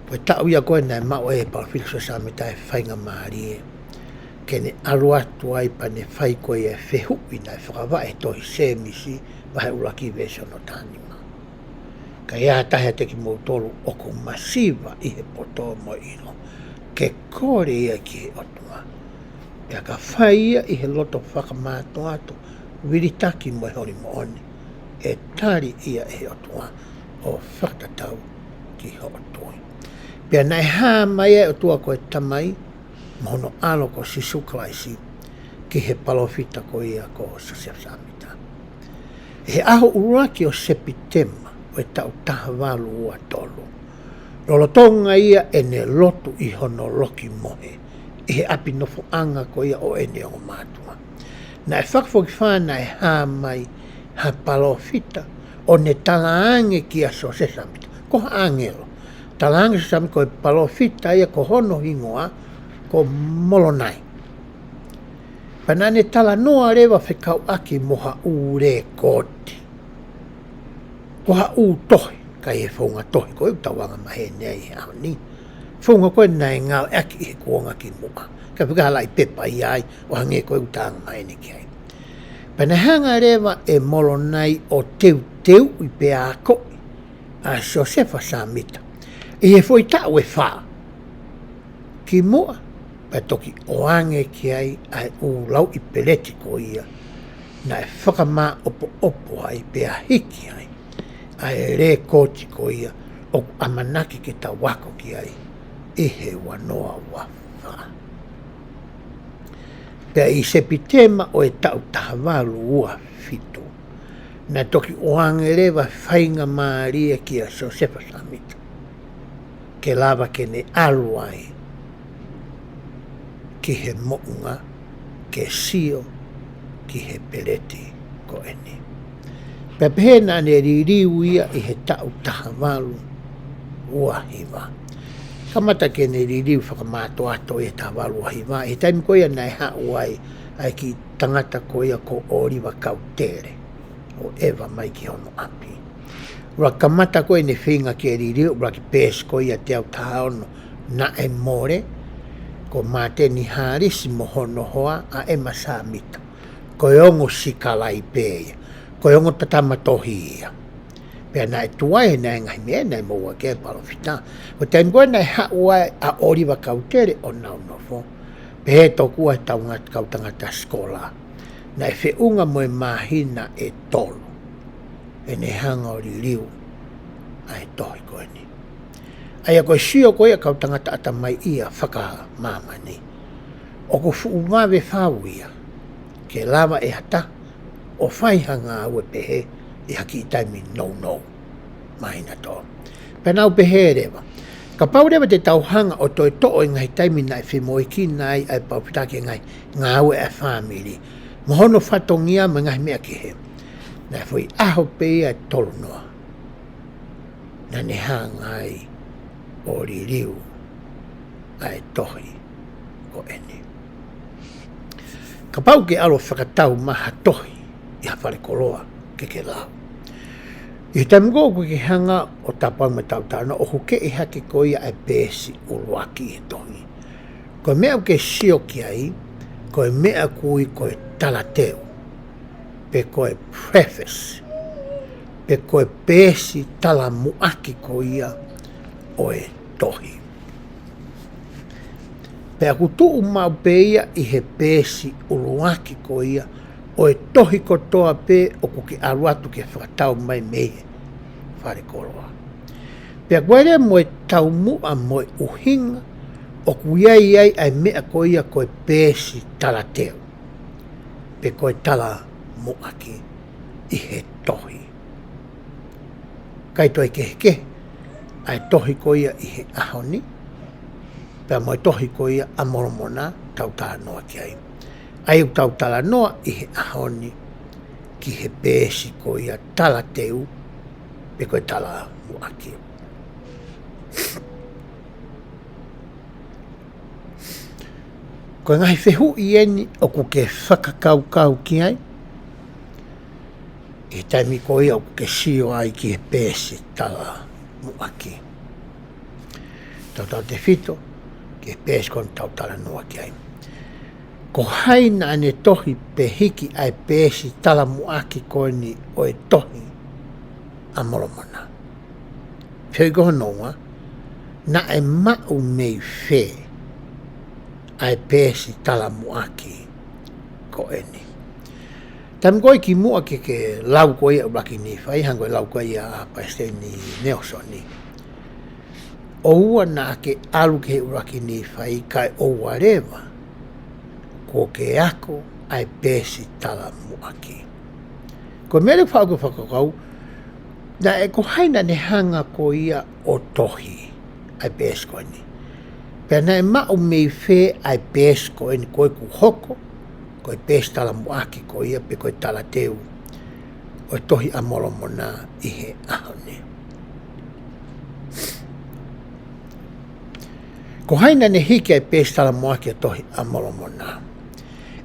ko e taʻu ia ko ē naʻe maʻu ai ʻe he palōfita ko Siosefa Sāmita e faingamālie ke ne ʻalu atu ai pea ne fai ko ia e fehuʻi naʻe fakavaʻe he tohi Sēmisi vahe ʻuluaki veesi ono taha nima. Ka ʻi ai ha taha ʻiate kimoutolu ʻoku masiva ʻi he poto mo e ʻilo, ke kole ia ki he ʻOtua. Pea ka fai ia ʻi he loto fakamātoato, vilitaki mo e holi moʻoni, ʻe tali ia ʻe he ʻOtua ʻo fakatatau ki hoʻo tui. Pea naʻe hā mai ʻa e ʻOtua ko e Tamai mo hono ʻAlo ko Sīsū Kalaisi ki he palōfita ko ia ko Siosefa Sāmita. ʻI he ʻaho ʻuluaki ʻo Sepitema ʻo e taʻu taha valu ua tolu, Lolotonga ia ʻene lotu ʻi hono loki mohe ʻi he ʻapi nofoʻanga ko ia ʻo ʻene ongo mātuʻa, naʻe fakafokifā naʻe hā mai ha palōfita ʻo ne talaange kia Siosefa Sāmita, ko ha ʻāngelo, talaange Siosefa Sāmita ko e palōfita ia ko hono hingoa ko Molonai. Pea naʻa ne talanoa leva fekauʻaki mo ha ʻū lēkooti, ko ha ʻū tohi, ka ʻi he founga tohi ko ē ʻoku tau anga maheni ai he ʻaho ni. Founga ko ē naʻe ngāueʻaki ʻi he kuonga kimuʻa, ka fekahalaʻi pepa ia ai ʻo hangē ko ē ʻoku tau anga maheni ki ai. Pea naʻe hanga leva ʻe Molonai ʻo teuteuʻi pea akoʻi ʻa Siosefa Sāmita ʻi he foʻi taʻu ʻe fā kimuʻa, pea toki ʻoange ki ai ʻa e ʻū lauʻi peleti ko ia naʻe fakamāʻopoʻopo ai pea hiki ai ʻa e lēkooti ko ia ʻoku ʻamanaki ke tau ako ki ai ʻi he ua noa ua fā. Pea ʻi Sepitema ʻo e taʻu taha valu ua fitu, naʻe toki ʻoange leva faingamālie kia Siosefa Sāmita ke lava ke ne ʻalu ai ki he moʻunga ke sio ki he peleti ko eni. Pea pehē naʻa ne liliu ia ʻi he taʻu taha valu ua hiva. Kamata ke ne liliu fakamātoato ʻi he taha valu ua hiva, ʻi he taimi ko ia naʻe haʻu ai ʻa e kiʻi tangata ko ia ko ʻŌliva Kautele ʻo ʻeva mai ki hono ʻapi. ʻUluaki kamata ko ē ʻene feinga ke liliu, ʻuluaki peesi ko ia teau taha ono, naʻe mole, ko Māteni Hālisi mo hono hoa ʻa ʻEma Sāmita, ko e ongo sikalaipe ia, ko e ongo tatama tohi ia. Pea naʻe tuai ʻenau ngaahi meʻa naʻe maʻu ʻaki ʻe he palōfita. Ko e taimi ko ē naʻe haʻu ai ʻa ʻŌliva Kautele ʻo nau nofo, pehē tokua ʻe he tau ngat-, kau tangata sikola, naʻe feʻunga mo e māhina ʻe tolu ʻene hanga ʻo liliu ʻa e tohi ko eni. ʻA ia ko e sio ko ia ʻa e kau tangata ʻatamaiʻia fakamāmani, ʻoku fuʻu vave fau ia ke lava ʻe ha taha ʻo fai ha ngāue pehē ʻi ha kiʻi taimi nounou, māhina tolu. Pea nau pehē leva, kapau leva te tau hanga ʻo toe toʻo e ngaahi taimi naʻe femoʻuekina ai ʻa e palōfita ki he ngaahi ngāue ʻa e fāmili mo hono fatongia mo e ngaahi meʻa kehe, naʻe foʻi ʻaho pē ia ʻe tolu noa naʻa ne hanga ai ʻo liliu ʻa e tohi ko eni. Kapau ke ʻalu ʻo fakatau mai ha tohi ʻi ha falekoloa ke ke lau, ʻi he taimi ko ē ʻoku ke hanga ʻo tāpuaki mo tau talanoa, ʻoku kehe hake ko ia ʻa e peesi ʻuluaki ʻi he tohi. Ko e meʻa ʻoku ke sio ki ai, ko e meʻa ʻoku ui ko e talateu, pe ko e preface, pe ko e peesi talamuʻaki ko ia ʻo e tohi. Pea ʻoku tuʻu maʻu pē ia ʻi he peesi ʻuluaki ko ia ʻo e tohi kotoa pē ʻoku ke ʻalu atu ke fakatau mai mei he falekoloa. Pea ʻoku ʻi ai leva mo e taumuʻa mo e ʻuhinga ʻoku ʻi ai ai ʻa e meʻa ko ia ko e peesi talateu, pe ko e talamuʻaki ʻi he tohi. ʻIkai toe kehekehe ʻa e tohi ko ia ʻi he ʻaho ni pea mo e tohi ko ia ʻa Molomona tau talanoa ki ai. ʻA ia ʻoku tau talanoa ʻi he ʻaho ni ki he peesi ko ia talateu, pe ko e talamuʻaki. Ko e ngaahi fehuʻi eni ʻoku ke fakakaukau ki ai ʻi he taimi ko ia ʻoku ke sio ai ki he peesi talamuʻaki. Tautautefito ki he peesi ko eni tau talanoa ki ai. Ko hai naʻa ne tohi pe hiki ʻa e peesi talamuʻaki ko eni ʻo e tohi ʻa Molomona? Fehuʻi ko hono ua, naʻe maʻu mei fē ʻa e peesi talamuʻaki ko eni? Taimi ko ē kimuʻa ke ke lau ko ia ʻuluaki Nīfai, hangē ko e lau ko ia ʻa Palesiteni Nalesoni, ʻoua naʻa ke ʻalu ki he ʻuluaki Nīfai kae ʻoua leva kuo ke ako ʻa e peesi talamuʻaki. Ko e meʻa leva ʻoku ou fakakaukau, naʻe ko hai naʻa ne hanga ko ia ʻo tohi ʻa e peesi ko eni. Pea naʻe maʻu mei fē ʻa e peesi ko eni ko ē kuo hoko, ko e peesi talamuʻaki ko ia pe ko e talateu ʻo e Tohi ʻa Molomona ʻi he ʻaho ni. Ko hai naʻa ne hiki ʻa e peesi talamuʻaki ʻo e Tohi ʻa Molomona?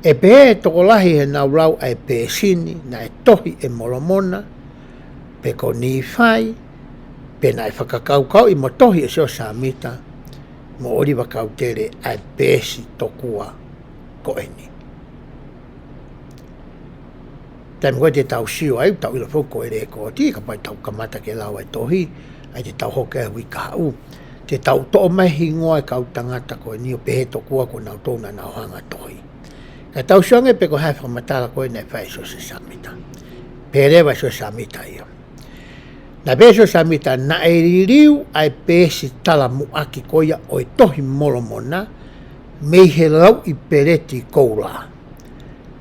ʻE pehē ʻe he tokolahi heʻenau lau ʻa e peesi ni, naʻe tohi ʻe Molomona, pe ko Nīfai, pe naʻe fakakaukauʻi mo tohi ʻe Siosefa Sāmita mo ʻŌliva Kautele ʻa e peesi tokua ko eni. Taimi ko ē te tau sio ai, tau ʻilo foki ko e lēkooti, kapau te tau kamata ke lau ʻa e tohi, ʻa ia te tau hoko ai he uike kahaʻu, te tau toʻo mai hingoa ʻo e kau tangata ko eni ʻo pehē tokua ko nautolu naʻa nau hanga ʻo tohi. Ka tau sio ange pe ko e hā e fakamatala ko ē naʻe fai ʻe Siosefa Sāmita. Pehē leva ʻe Siosefa Sāmita ia. Naʻe pehē ʻe Siosefa Sāmita naʻe liliu ʻa e peesi talamuʻaki ko ia ʻo e Tohi Molomona mei he lauʻi peleti koula.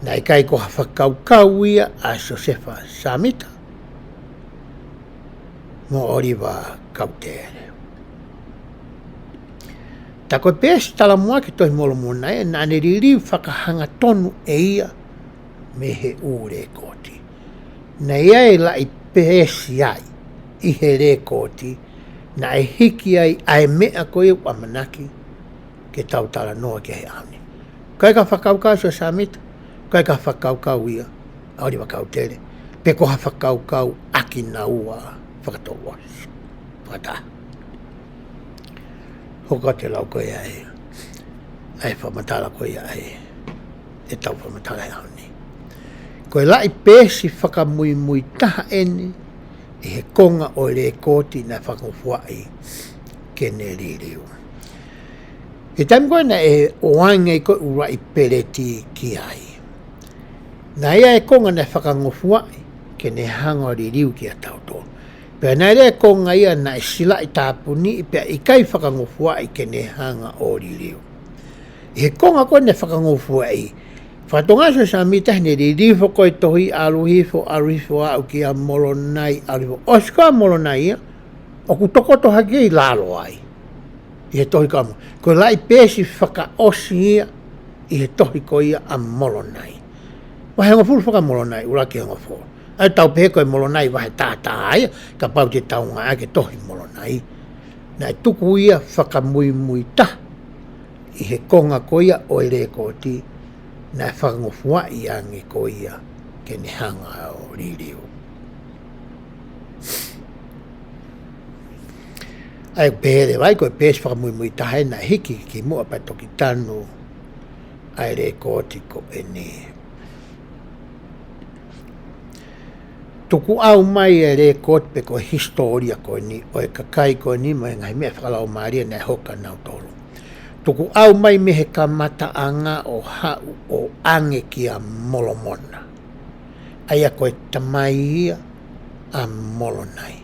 Naʻe ʻikai ko ha fakakaukau ia ʻa Siosefa Sāmita mo ʻŌliva Kautele. Tā ko e peesi talamuʻaki ʻo e Tohi Molomona ē, naʻa ne liliu fakahangatonu ʻe ia mei he ʻū lēkooti. Naʻe ʻi ai e laʻi peesi ai ʻi he lēkooti naʻe hiki ai ʻa e meʻa ko ia ʻoku ʻamanaki ke tau talanoa ki ai he ʻaho ni. ʻIkai ko ha fakakaukau ʻa Siosefa Sāmita, ʻikai ko ha fakakaukau ia ʻa ʻŌliva Kautele, pe ko ha fakakaukau ʻa kinaua fakatouʻosi, fakataha. Hoko atu e lau ko ia ʻa e, ʻa e fakamatala ko ia ʻa e, ʻetau fakamatala he ʻaho ni. Ko e laʻi peesi fakamuimui taha eni ʻi he konga ʻo e lēkooti naʻe fakangofuaʻi ke ne liliu. ʻI he taimi ko ē naʻe ʻoange ai ko ē ʻū laʻi peleti ki ai, naʻe ʻi ai e konga naʻe fakangofuaʻi ke ne hanga ʻo liliu kiate kitautolu. Pea naʻe ʻi ai e konga ia naʻe silaʻi tāpuniʻi pea ʻikai fakangofuaʻi ke ne hanga ʻo liliu. ʻI he konga ko ē naʻe fakangofuaʻi, fakatonga ʻa Siosefa Sāmita heʻene liliu foki ʻo e tohi, ʻalu hifo, ʻalu hifo ʻo aʻu kia Molonai, ʻalu hifo, ʻosi ko ia ʻa Molonai ia, ʻoku tokoto hake ʻi lalo ai ʻi he tohi ko ia ʻa Mo-, ko e laʻi peesi fakaʻosi ia ʻi he tohi ko ia ʻa Molonai. Vahe hongofulu faka-Molonai, ʻuluaki hongofulu. ʻA ia tau pehē ko e Molonai vahe taha taha ia, kapau te tau ngāueʻaki e Tohi Molonai. Naʻe tuku ia fakamuimui taha ʻi he konga ko ia ʻo e lēkooti naʻe fakangofuaʻi ange ko ia ke ne hanga ʻo liliu. ʻA ia ʻoku pehē leva ai ko e peesi fakamuimui taha ē naʻe hiki ki muʻa pea toki tanu ʻa e lēkooti ko eni. Tukuʻau mai e lēkooti pe ko e hisitōlia ko eni ʻo e kakai ko eni mo e ngaahi meʻa fakalaumālie naʻe hoko kia nautolu. Tukuʻau mai mei he kamataʻanga ʻo haʻu ʻo ʻange kia Molomona, ʻa ia ko e tamai ia ʻa Molonai.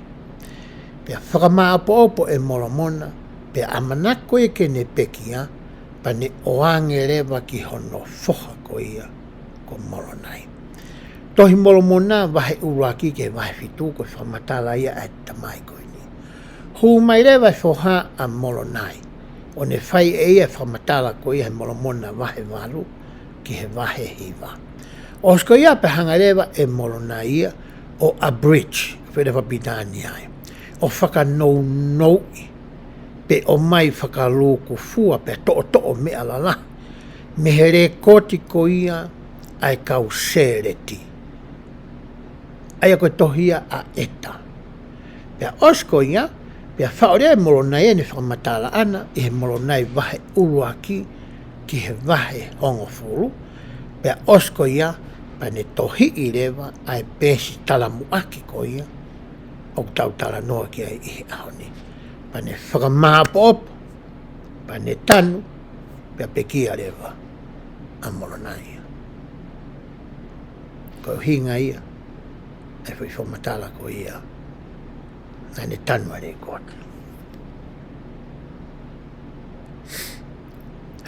Pea fakamāʻopoʻopo ʻe Molomona, pea ʻamanaki ko ia ke ne pekia, pea ne ʻoange leva ki hono foha ko ia ko Molonai. Tohi Molomona vahe ʻuluaki ki he vahe fitu ko e fakamatala ia ʻa e tamai ko eni. Hū mai leva e foha ʻa Molonai, ʻo ne fai ʻe ia e fakamatala ko ia he Molomona vahe valu ki he vahe hiva. ʻOsi ko ia pea hanga leva ʻe Molonai ia ʻo abridge, fele fakapilitānia ia, ʻo fakanounouʻi, pe ʻomai fakalūkufua pea toʻotoʻo meʻa lalahi mei he lēkooti ko ia ʻa e kau Sēleti, ʻa ia ko e tohi ia ʻa ʻEta. Pea ʻosi ko ia, pea faʻo leva ʻe Molonai ʻene fakamatala ʻana ʻi he Molonai vahe ʻuluaki ki he vahe hongofulu, pea ʻosi ko ia, pea ne tohiʻi leva ʻa e peesi talamuʻaki ko ia ʻoku tau talanoa ki ai ʻi he ʻaho ni. Pea ne fakamāʻopoʻopo, pea ne tanu, pea pekia leva ʻa Molonai ia. Ko e ʻuhinga ia ʻa e foʻi fakamatala ko ia naʻa ne tanu ʻa e lēkooti.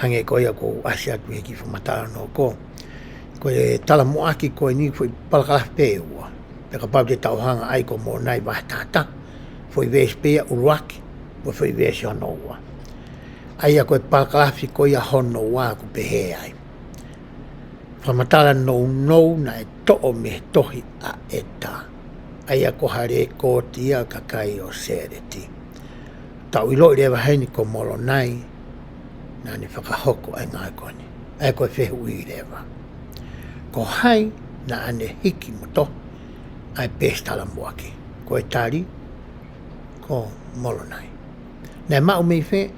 Hangē ko ia kuo u ʻasi atu he kiʻi fakamatala hono hoko, ko e talamuʻaki ko eni foʻi palakalafi pē ʻe ua. Pea kapau te tau hanga ʻai ko Molonai vahe taha taha, foʻi veesi pē ia ʻuluaki Ko e foʻi veesi hono ua. ʻA ia ko e palakalafi ko ia hono ua ʻoku pehē ai. Fakamatala nounou naʻe toʻo mei he tohi ʻa ʻEta. ʻA ia ko ha lekooti ia ʻo e kakai ʻo Sēleti. Tau ʻiloʻi leva heni ko Molonai, naʻa ne fakahoko ʻa e ngāue ko eni. ʻA ia ko e fehuʻi leva. Ko hai naʻa ne hiki mo tohi ʻa e peesi talamuʻaki? Ko e tali, ko Molonai. Naʻe maʻu mei fē?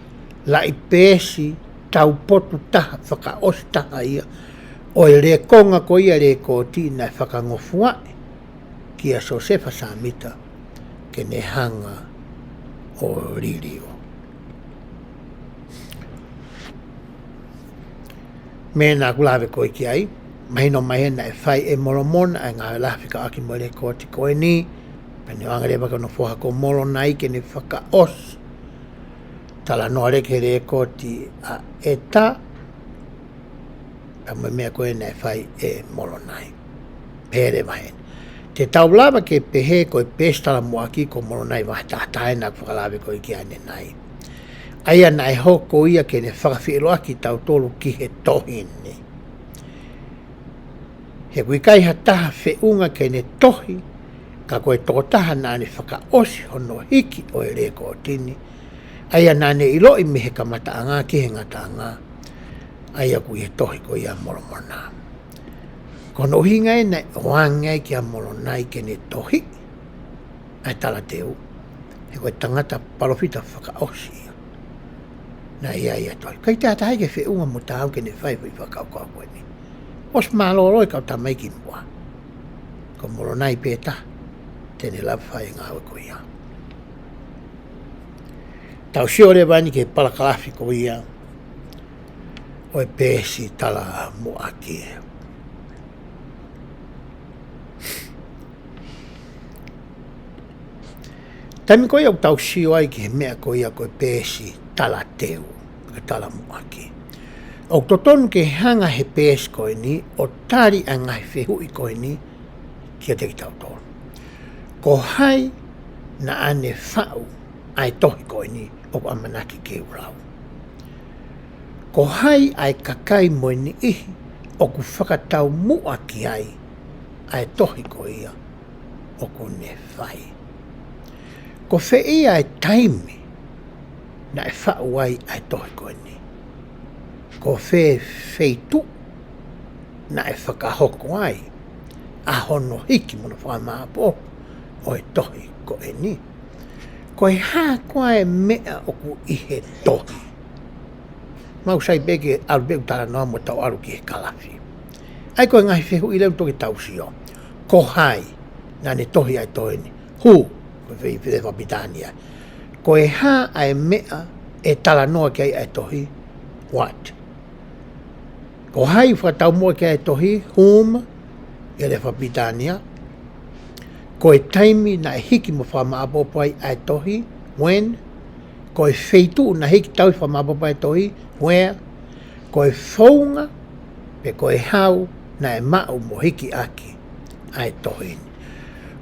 Laʻi peesi taupotu taha, fakaʻosi taha ia ʻo e lekonga ko ia lekooti naʻe fakangofuaʻi kia Siosefa Sāmita ke ne hanga ʻo liliu. Meʻa naʻa ku lave ko ē ki ai, mahino mai heni naʻe fai ʻe Molomona ʻa e ngāue lahi fekauʻaki mo e lekooti ko eni, pea ne ʻoange leva ki hono foha ko Molonai ke ne fakaʻosi. Talanoa leva ki he lekooti ʻa ʻEta, pea mo e meʻa ko ē naʻe fai ʻe Molonai. Pehē leva heni. Te tau lava ke pehē ko e peesi talamuʻaki ko Molonai vahe taha taha eni naʻa ku fakalave ko ē ki ai ʻanenai. ʻA ia naʻe hoko ia ke ne fakafeʻiloaki kitautolu ki he tohi ni. He ʻoku ʻikai ha taha feʻunga ke ne tohi, ka ko e tokotaha naʻa ne fakaʻosi hono hiki ʻo e lekooti ni. ʻA ia naʻa ne ʻiloʻi mei he kamataʻanga ki he ngataʻanga. ʻA ia ʻoku ʻi he tohi ko ia ʻa Molomona. Ko hono ʻuhinga ē naʻe ʻoange ai kia Molonai ke ne tohi ʻa e talateu. He ko e tangata palōfita fakaʻosi ia. Naʻe ʻi ai ʻa e tohi. ʻIkai toe ʻi ai ha taha ia ke feʻunga mo taau ke ne fai e foʻi fakakaukau ko eni. ʻOsi mālōlō e kau tamaiki muʻa. Ko Molonai pē taha te ne lava fai e ngāue ko ia. Tau sio leva eni ki he palakalafi ko ia ʻo e peesi talamuʻaki. Taimi ko ia ʻoku tau sio ai ki he meʻa ko ia ko e peesi talateu, ko e talamuʻaki, ʻoku totonu ke hanga he peesi ko eni ʻo tali ʻa e ngaahi fehuʻi ko eni kiate kitautolu. Ko hai naʻa ne faʻu ʻa e tohi ko eni ʻoku ʻamanaki ke u lau? Ko hai ʻa e kakai mo e niʻihi ʻoku fakataumuʻa ki ai ʻa e tohi ko ia ʻoku ne fai? Ko fē ia e taimi naʻe faʻu ai ʻa e tohi ko eni? Ko fē feituʻu naʻe fakahoko ai ʻa hono hiki mo hono fakamāʻopoʻopo ʻo e tohi ko eni? Ko e hā koā e meʻa ʻoku ʻi he tohi? Mau sai pē ke ʻalu pē ʻo talanoa mo tau ʻalu ki he kalafi. ʻA ia ko e ngaahi fehuʻi leva ʻoku tau sio. Ko hai naʻa ne tohi ʻa e tohi ni? Who, ko e fē, fē fakapilitānia. Ko e hā ʻa e meʻa ʻe talanoa ki ai ʻa e tohi? What. Ko hai ʻoku fakataumuʻa ki ai ʻa e tohi? Whom, ʻi he lea fakapilitānia. Ko e taimi naʻe hiki mo fakamāʻopoʻopo ai ʻa e tohi? When. Ko e feituʻu naʻe hiki tauhi fakamāʻopoʻopo ai ʻa e tohi? Where. Ko e founga pe ko e hau naʻe maʻu mo hiki ʻaki ʻa e tohi ni?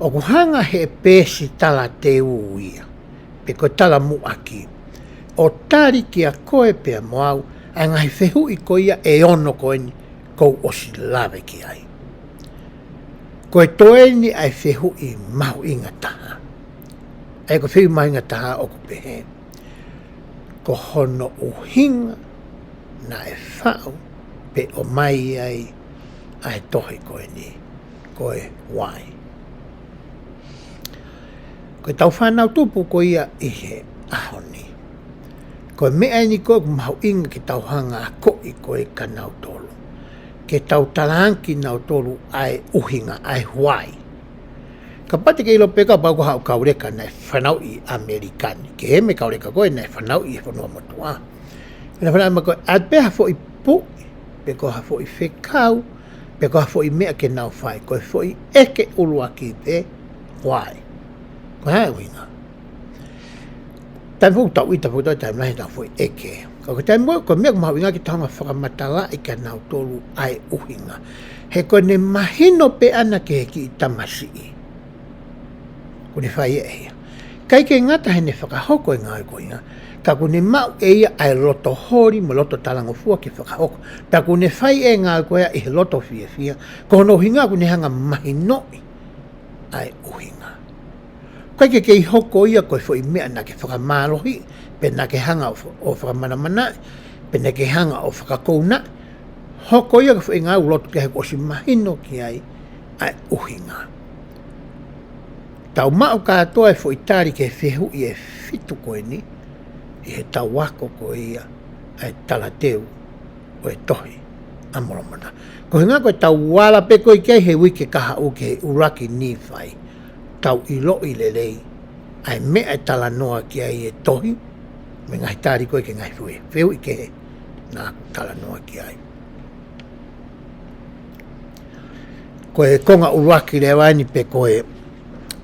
ʻOku hanga he peesi talateu ia, pe ko e talamuʻaki, ʻo tali kia koe pea mo au ʻa e ngaahi fehuʻi ko ia ʻe ono ko eni kuo u ʻosi lave ki ai. Ko e toe eni ʻa e fehuʻi mahuʻinga taha. ʻA ia ko e fehuʻi mahuʻinga taha ʻoku pehē: Ko hono ʻuhinga naʻe faʻu pe ʻomai ai ʻa e tohi ko eni, ko e why. Ko ʻetau fānau tupu ko ia ʻi he ʻaho ni, ko e meʻa eni ko ē ʻoku mahuʻinga ke tau hanga ʻo akoʻi ko ē kia nautolu, ke tau talaange kia nautolu ʻa e ʻuhinga, ʻa e why. Kapau te ke ʻilo pē kapau ko haʻo kauleka naʻe fanauʻi ʻi ʻAmelika ni, kehe mei he kauleka ko ē naʻe fanauʻi ʻi he fonua motuʻa. Naʻe fanauʻi mai ko ē, ʻai pē ha foʻi puʻi, pe ko ha foʻi fekau, pe ko ha foʻi meʻa ke nau fai, ko e foʻi ʻeke ʻuluaki pē, why. Ko e hā e ʻuhinga? Taimi foki ʻoku tau ʻita foki, taimi lahi ʻetau foʻi ʻeke. Ka ko e taimi ko ē, ko e meʻa ʻoku mahuʻinga ke tau hanga ʻo fakamatalaʻi kia nautolu ʻa e ʻuhinga. He ʻoku ne mahino pē ʻana ki he kiʻi tamasiʻi ʻoku ne fai ʻe ia. ʻIkai ke ngata heʻene fakahoko e ngāue ko ia, ka ʻoku ne maʻu ʻe ia ʻa e loto holi mo e loto talangofua ke fakahoko. Pea ʻoku ne fai e ngāue ko ia ʻi he loto fiefia, ko hono ʻuhinga ʻoku ne hanga mahinoʻi ʻa e ʻuhinga. ʻIkai ke kei hoko ia ko e foʻi meʻa naʻa ke fakamālohiʻi, pe naʻa ke hanga ʻo fa-, ʻo fakamanamanaʻi, pe naʻa ke hanga ʻo fakakounaʻi. Hoko ia ko e foʻi ngāue ʻoku loto ke he kuo ʻosi mahino ki ai ʻa e ʻuhinga. Tau maʻu kātoa e foʻi tali ki he fehuʻi ʻe fitu ko eni, ʻi heʻetau ako ko ia ʻa e talateu ʻo e Tohi ʻa Molomona. Ko e ʻuhinga ko ʻetau ala pē ko ē ki ai he uike kahaʻu ki he ʻuluaki Nīfai, tau ʻiloʻi lelei ʻa e meʻa ʻe talanoa ki ai e tohi, mo e ngaahi tali ko ē ki he ngaahi fehuʻi, fehuʻi kehe naʻa ku talanoa ki ai. Ko e konga ʻuluaki leva eni pe ko e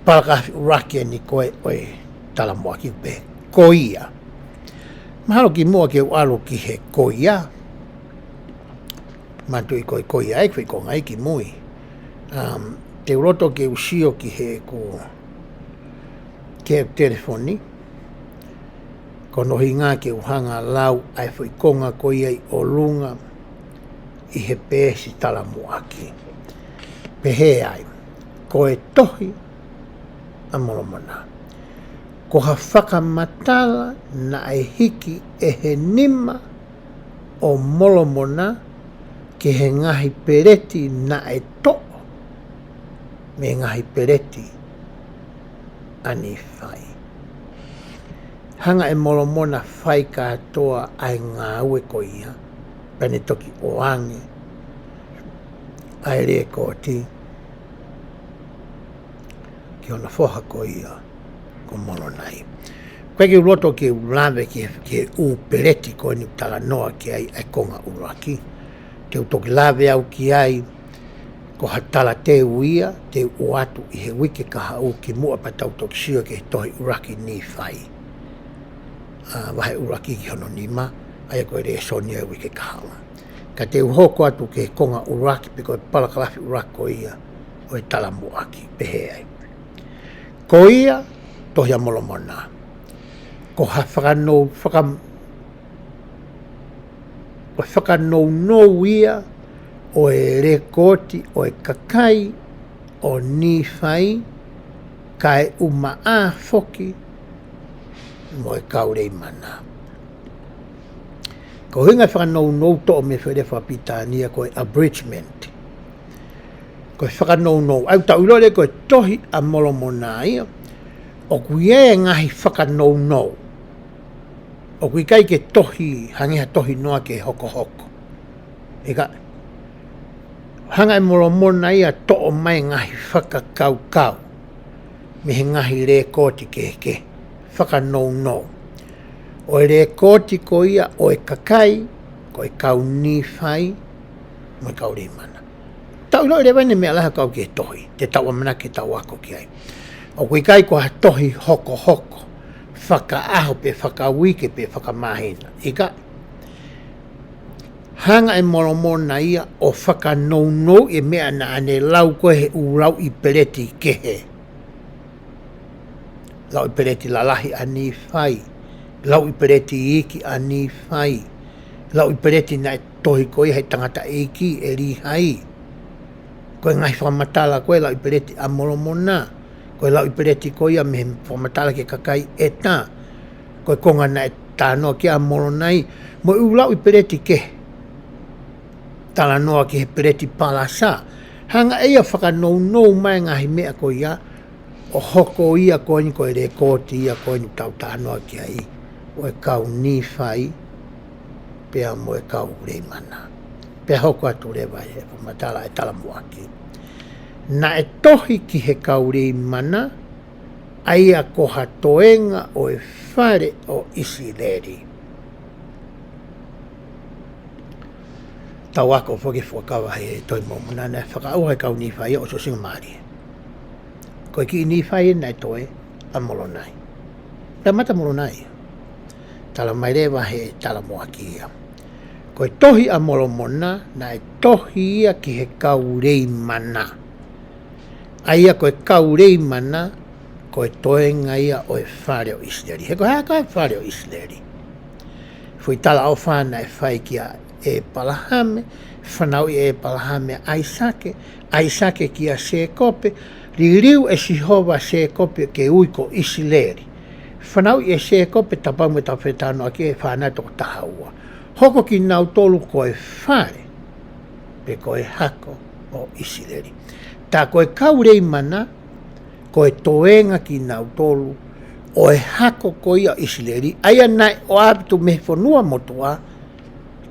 palakalafi ʻuluaki eni ko ē ʻo e talamuʻaki pē, ko ia. Mahalo kimuʻa ke u ʻalu ki he ko ia. Manatuʻi ko e ko ia ʻa e foʻi konga ʻi ki mui. Um, te u loto ke u sio ki heʻeku, ki heʻeku telefoni. Ko hono ʻuhinga ke u hanga ʻo lau ʻa e foʻi konga ko ia ʻi ʻolunga ʻi he peesi talamuʻaki. Pehē ai, ko e Tohi ʻa Molomona, ko ha fakamatala naʻe hiki ʻe he nima ʻo Molomona ki he ngaahi peleti naʻe toʻo mei he ngaahi peleti ʻa Nīfai. Hanga ʻe Molomona ʻo fai kātoa ʻa e ngāue ko ia, pea ne toki ʻoange ʻa e lēkooti ki hono foha ko ia ko Molonai. ʻOku ʻikai ke u loto ke u lave ki he, ki he ʻū peleti ko eni ʻoku talanoa ki ai ʻa e konga ʻuluaki. Te u toki lave au ki ai ko ha talateu ia te u ʻoatu ʻi he uike kahaʻu kimuʻa pea tau toki sio ki he tohi ʻuluaki Nīfai, ʻa, vahe ʻuluaki ki hono nima, ʻa ia ko e lēsoni ʻa e uike kahaʻu. Ka te u hoko atu ki he konga ʻuluaki pe ko e palakalafi ʻuluaki ko ia ʻo e talamuʻaki, pehē ai. Ko ia, Tohi ʻa Molomona, ko ha fakanou-, faka-, ko e fakanounou ia ʻo e lēkooti ʻo e kakai ʻo Nīfai, kae ʻumaʻā foki mo e kau Leimana. Ko e ʻuhinga e fakanounou toʻo mei he foʻi lea fakapilitānia ko e abridgment. Ko e fakanounou, ʻa ia ʻoku tau ʻilo lelei ko e Tohi ʻa Molomona ia, ʻoku ʻi ai e ngaahi fakanounou. ʻOku ʻikai ke tohi, hangē ha tohi noa ke hokohoko. ʻIkai, hanga ʻe Molomona ia ʻo toʻo mai e ngaahi fakakaukau mei he ngaahi lēkooti kehekehe, fakanounou. ʻO e lēkooti ko ia ʻo e kakai, ko e kau Nīfai, mo e kau Leimana. Tau ʻilo lelei ʻene meʻa lahi ʻo kau ki he tohi, te tau ʻamanaki ke tau ako ki ai. ʻOku ʻikai ko ha tohi hokohoko, fakaʻaho pe fakauike pe fakamāhina. ʻIkai, hanga ʻe Molomona ia ʻo fakanounouʻi e meʻa naʻa ne lau ko ē he ʻū lauʻi peleti kehe. Lauʻi peleti lalahi ʻa Nīfai, lauʻi peleti iiki ʻa Nīfai, lauʻi peleti naʻe tohi ko ia he tangataʻeiki ʻe Līhai. Ko e ngaahi fakamatala ko ē lauʻi peleti ʻa Molomona, ko e lauʻi peleti ko ia mei he fakamatala ki he kakai ʻEta, ko e konga naʻe talanoa ki ai ʻa Molonai, mo e ʻū lauʻi peleti kehe, talanoa ki he peleti palasa. Hanga ʻe ia ʻo fakanounou mai e ngaahi meʻa ko ia, ʻo hoko ia ko eni ko e lēkooti ia ko eni ʻoku tau talanoa ki ai, ʻo e kau Nīfai, pea mo e kau Leimana. Pea hoko atu leva ʻi he fakamatala ʻa e talamuʻaki. Naʻe tohi ki he kau Leimana, ʻa ia ko ha toenga ʻo e fale ʻo ʻIsileli. Tau ako foki e fuakava he Tohi ʻa Molomona naʻe fakaʻauha ʻe he kau Nīfai ʻo ʻosi ʻosinga mālie. Ko e kiʻi Nīfai naʻe toe ʻa Molonai. Pea mata Molonai. Tala mai leva he talamuʻaki ia. Ko e Tohi ʻa Molomona naʻe tohi ia ki he kau Leimana. ʻA ia ko e kau Leimana, ko e toenga ia ʻo e fale ʻo ʻIsileli. He ko e hā e fale ʻo ʻIsileli? Foʻi talaʻofa naʻe fai kia ʻĒpalahame, fanauʻi ʻe ʻĒpalahame ʻa ʻAisake, ʻAisake kia Sēkope, liliu ʻe Sihova ʻa Sēkope ke ui ko ʻIsileli. Fanauʻi ʻe Sēkope, tapau mo e tau fetalanoaʻaki e fānau toko taha ua. Hoko kinautolu ko e fale, pe ko e hako ʻo ʻIsileli. Tā ko e kau Leimana, ko e toenga kinautolu ʻo e hako ko ia ʻo ʻIsileli, ʻa ia naʻe ʻoatu mei he fonua motuʻa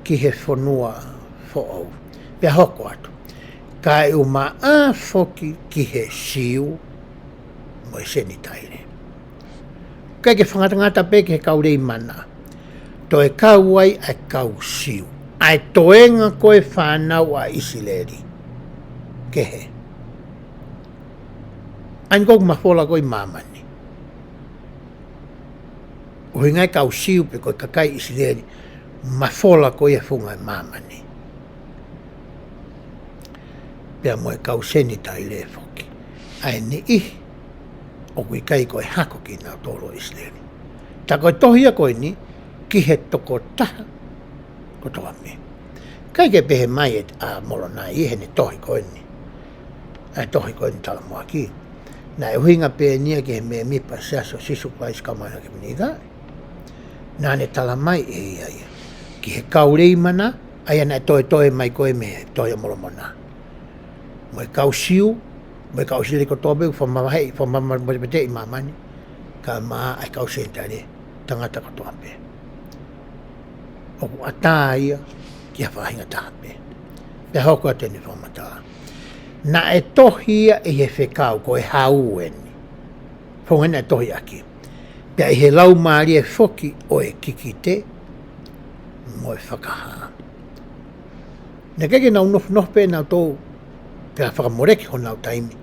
ki he fonua foʻou. Pea hoko atu, kae ʻumaʻā foki ki he Siu mo e Senitaile. ʻIkai ke fakangatangata pē ki he kau Leimana, toe kau ai ʻa e kau Siu, ʻa e toenga ko e fānau ʻa ʻIsileli. Kehe. ʻA eni ʻoku mafola ko ē ʻi māmani. ʻUhinga e kau Siu pe ko e kakai ʻIsileli, mafola ko ia he funga ʻo māmani. Pea mo e kau Senitaile foki. ʻA e niʻihi ʻoku ʻikai ko e hako kinautolu ʻo ʻIsileli. Tā ko e tohi ia ko eni ki he tokotaha kotoa pē. ʻIkai ke pehē mai ʻe ʻa Molonai ʻi heʻene tohi ko eni, ʻa e tohi ko eni talamuʻaki, naʻe ʻuhinga pē eni ia ki he mēmipa Siasi ʻo Sīsū Kalaisi ʻo e Kau Māʻoniʻoni ʻi he Ngaahi ʻAho Kimui Ni. Naʻa ne tala mai ʻe ia ia ki he kau Leimana, ʻa ia naʻe toetoe mai ko ē mei he Tohi ʻa Molomona, mo e kau Siu, mo e kau ʻIsileli kotoa pē, fakamavaheʻi, fakamamateʻi ʻi māmani, kae ʻumaʻā ʻa e kau Senitaile, tangata kotoa pē. ʻOku ʻatā ia ki ha faʻahinga taha pē. Pea hoko atu ʻene fakamatala. Naʻe tohi ia ʻi he fekau, ko e hau eni. Founga eni naʻe tohi ʻaki. Pea ʻi he laumālie foki ʻo e kikite mo e fakahā. Naʻe ʻikai ke nau nofonofo pē nautolu, pea fakamoleki honau taimi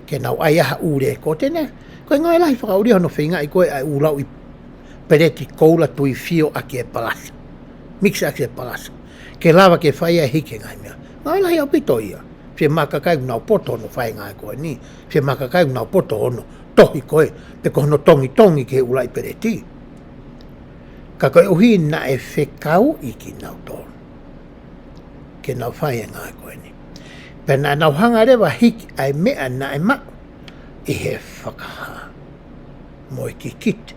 ke nau ʻai ha ʻū lēkooti, nē. Ko e ngāue lahi fakaʻulia hono feingaʻi ko ē ʻa e ʻū lauʻi peleti koula tui fio ʻaki e palasa. Mix ʻaki e palasa. Ke lava ke fai ʻa e hiki e ngaahi meʻa. Ngāue lahi ʻaupito ia. Fiemaʻu kakai ʻoku nau poto hono fai e ngāue ko eni. Fiemaʻu kakai ʻoku nau poto hono tohi ko ē, pe ko hono tongitongi ki he ʻū lauʻi peleti. Ka koeʻuhi naʻe fekauʻi kinautolu ke nau fai e ngāue ko eni. Pea naʻa nau hanga leva ʻo hiki ʻa e meʻa naʻe maʻu ʻi he fakahā, mo e kikite,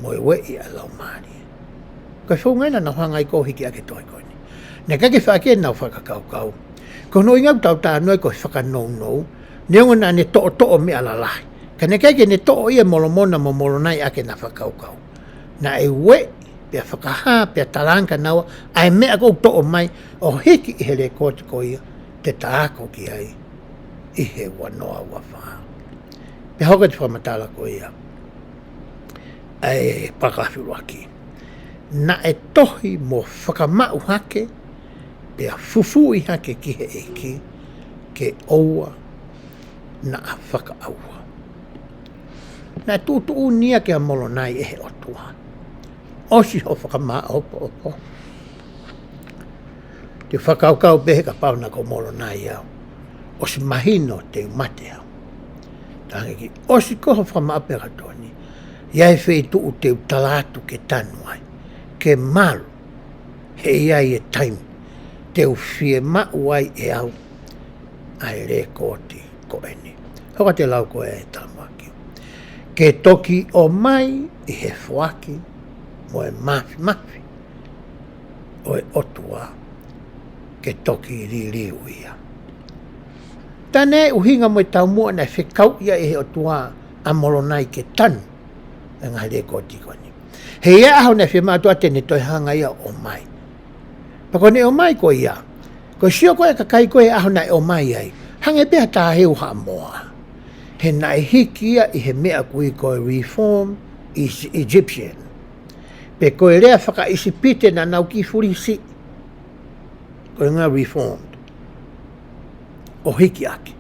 mo e ueʻi ʻa e Laumālie. Ko e founga ia naʻa nau hanga ai ko ē ʻo hiki ʻaki e tohi ko eni. Naʻe ʻikai ke faʻa ke nau fakakaukau. Ko hono ʻuhinga ʻoku tau talanoa ai ko e fakanounou, neongo naʻa ne toʻotoʻo meʻa lalahi, ka naʻe ʻikai ke ne toʻo ia ʻe Molomona mo Molonai ʻa ʻena fakakaukau. Naʻe ueʻi, pea fakahā, pea talaange kia naua ʻa e meʻa ʻoku toʻo mai ʻo hiki ʻi he lēkooti ko ia, te ta ako ki ai ʻi he ua noa ua fā. Pea hoko atu e fakamatala ko ia ʻa e palakalafi ʻuluaki. Naʻe tohi mo fakamaʻu hake, pea fufuuʻi hake ki he ʻEiki, ke ʻoua naʻa fakaʻauha. Naʻe tuʻutuʻuni ia kia Molonai ʻe he ʻOtua. ʻOsi hoʻo fakamāʻopoʻopo. Te u fakakaukau pē he kapau naʻa ko Molonai au, ʻosi mahino te u mate au. Talaange ki, ʻosi ko hoʻo fakamāʻopoʻopo ʻa Katoni, ʻi ai e feituʻu te u tala atu ke tanu ai, ke malu, he ʻe ʻi ai e taimi te u fiemaʻu ai ʻe au ʻa e lēkooti ko eni. Hoko atu e lau ko ē ʻa e talamuʻaki. Ke toki ʻomai ʻi he foaki mo e māfimafi ʻo e ʻOtua, ke toki liliu ia. Tā naʻe ʻuhinga mo e taumuʻa naʻe fekauʻi ai ʻe he ʻOtua ʻa Molonai ke tanu e ngaahi lēkooti ko eni. He ʻi ai e ʻaho naʻe fiemaʻu ʻe he ʻOtua te ne toe hanga ia ʻo ʻomai. Pea ko ʻene ʻomai ko ia, ko e sio ko ē ʻa e kakai ko ē he ʻaho naʻe ʻomai ai, hangē pē ha taha heu haʻamoa. He naʻe hiki ia ʻi he meʻa ʻoku ui ko e Reformed Is-, Egyptian. Pe ko e lea fakaʻIsipite naʻa nau kiʻi fulisi. Ko e ngaahi Reformed. ʻO hiki ʻaki.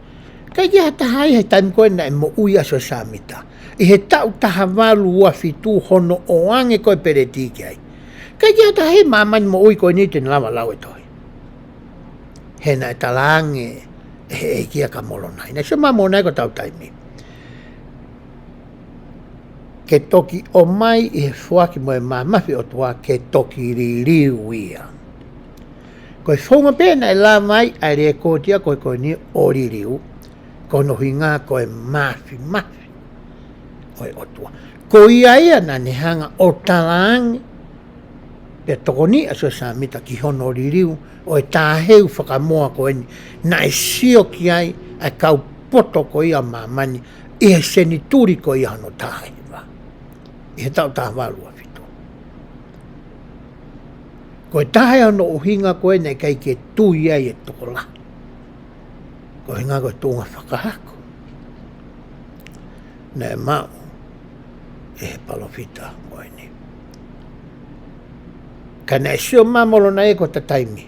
ʻIkai ke ʻi ai ha taha ia he taimi ko ē naʻe moʻui ai ʻa Siosefa Sāmita, ʻi he taʻu taha valu ua fitu, hono ʻoange ko ē e peleti ki ai. ʻIkai ke ʻi ai ha taha ia he māmani moʻui ko eni te ne lava ʻo lau e tohi. He naʻe talaange ʻe he ʻEiki ia kia Molonai. Naʻe sio mai ʻa Molonai ko ʻetau taimi. Ke toki ʻomai ʻi he foaki mo e mamafi ʻOtua ke toki liliu ia. Ko e founga pē naʻe lava ai ʻa e lekooti ia ko ē ko eni ʻo liliu, ko hono ʻuhinga ko e mafimafi ʻo e ʻOtua. Ko ia ia naʻa ne hanga ʻo talaange pea tokoniʻi ʻa Siosefa Sāmita ki hono liliu ʻo e taʻaheu fakamoa ko eni naʻe sio ki ai ʻa e kau poto ko ia ʻo māmani ʻi he senituli ko ia hono taha hiva, ʻi he taʻu taha valu ua fitu. Ko e taha ia hono ʻuhinga ko ē naʻe ʻikai ke tui ai e tokolahi. Ko e ʻuhinga ko e tuʻunga fakahako naʻe maʻu ʻe he palōfita ko eni. Ka naʻe sio mai ʻa Molonai ko e taimi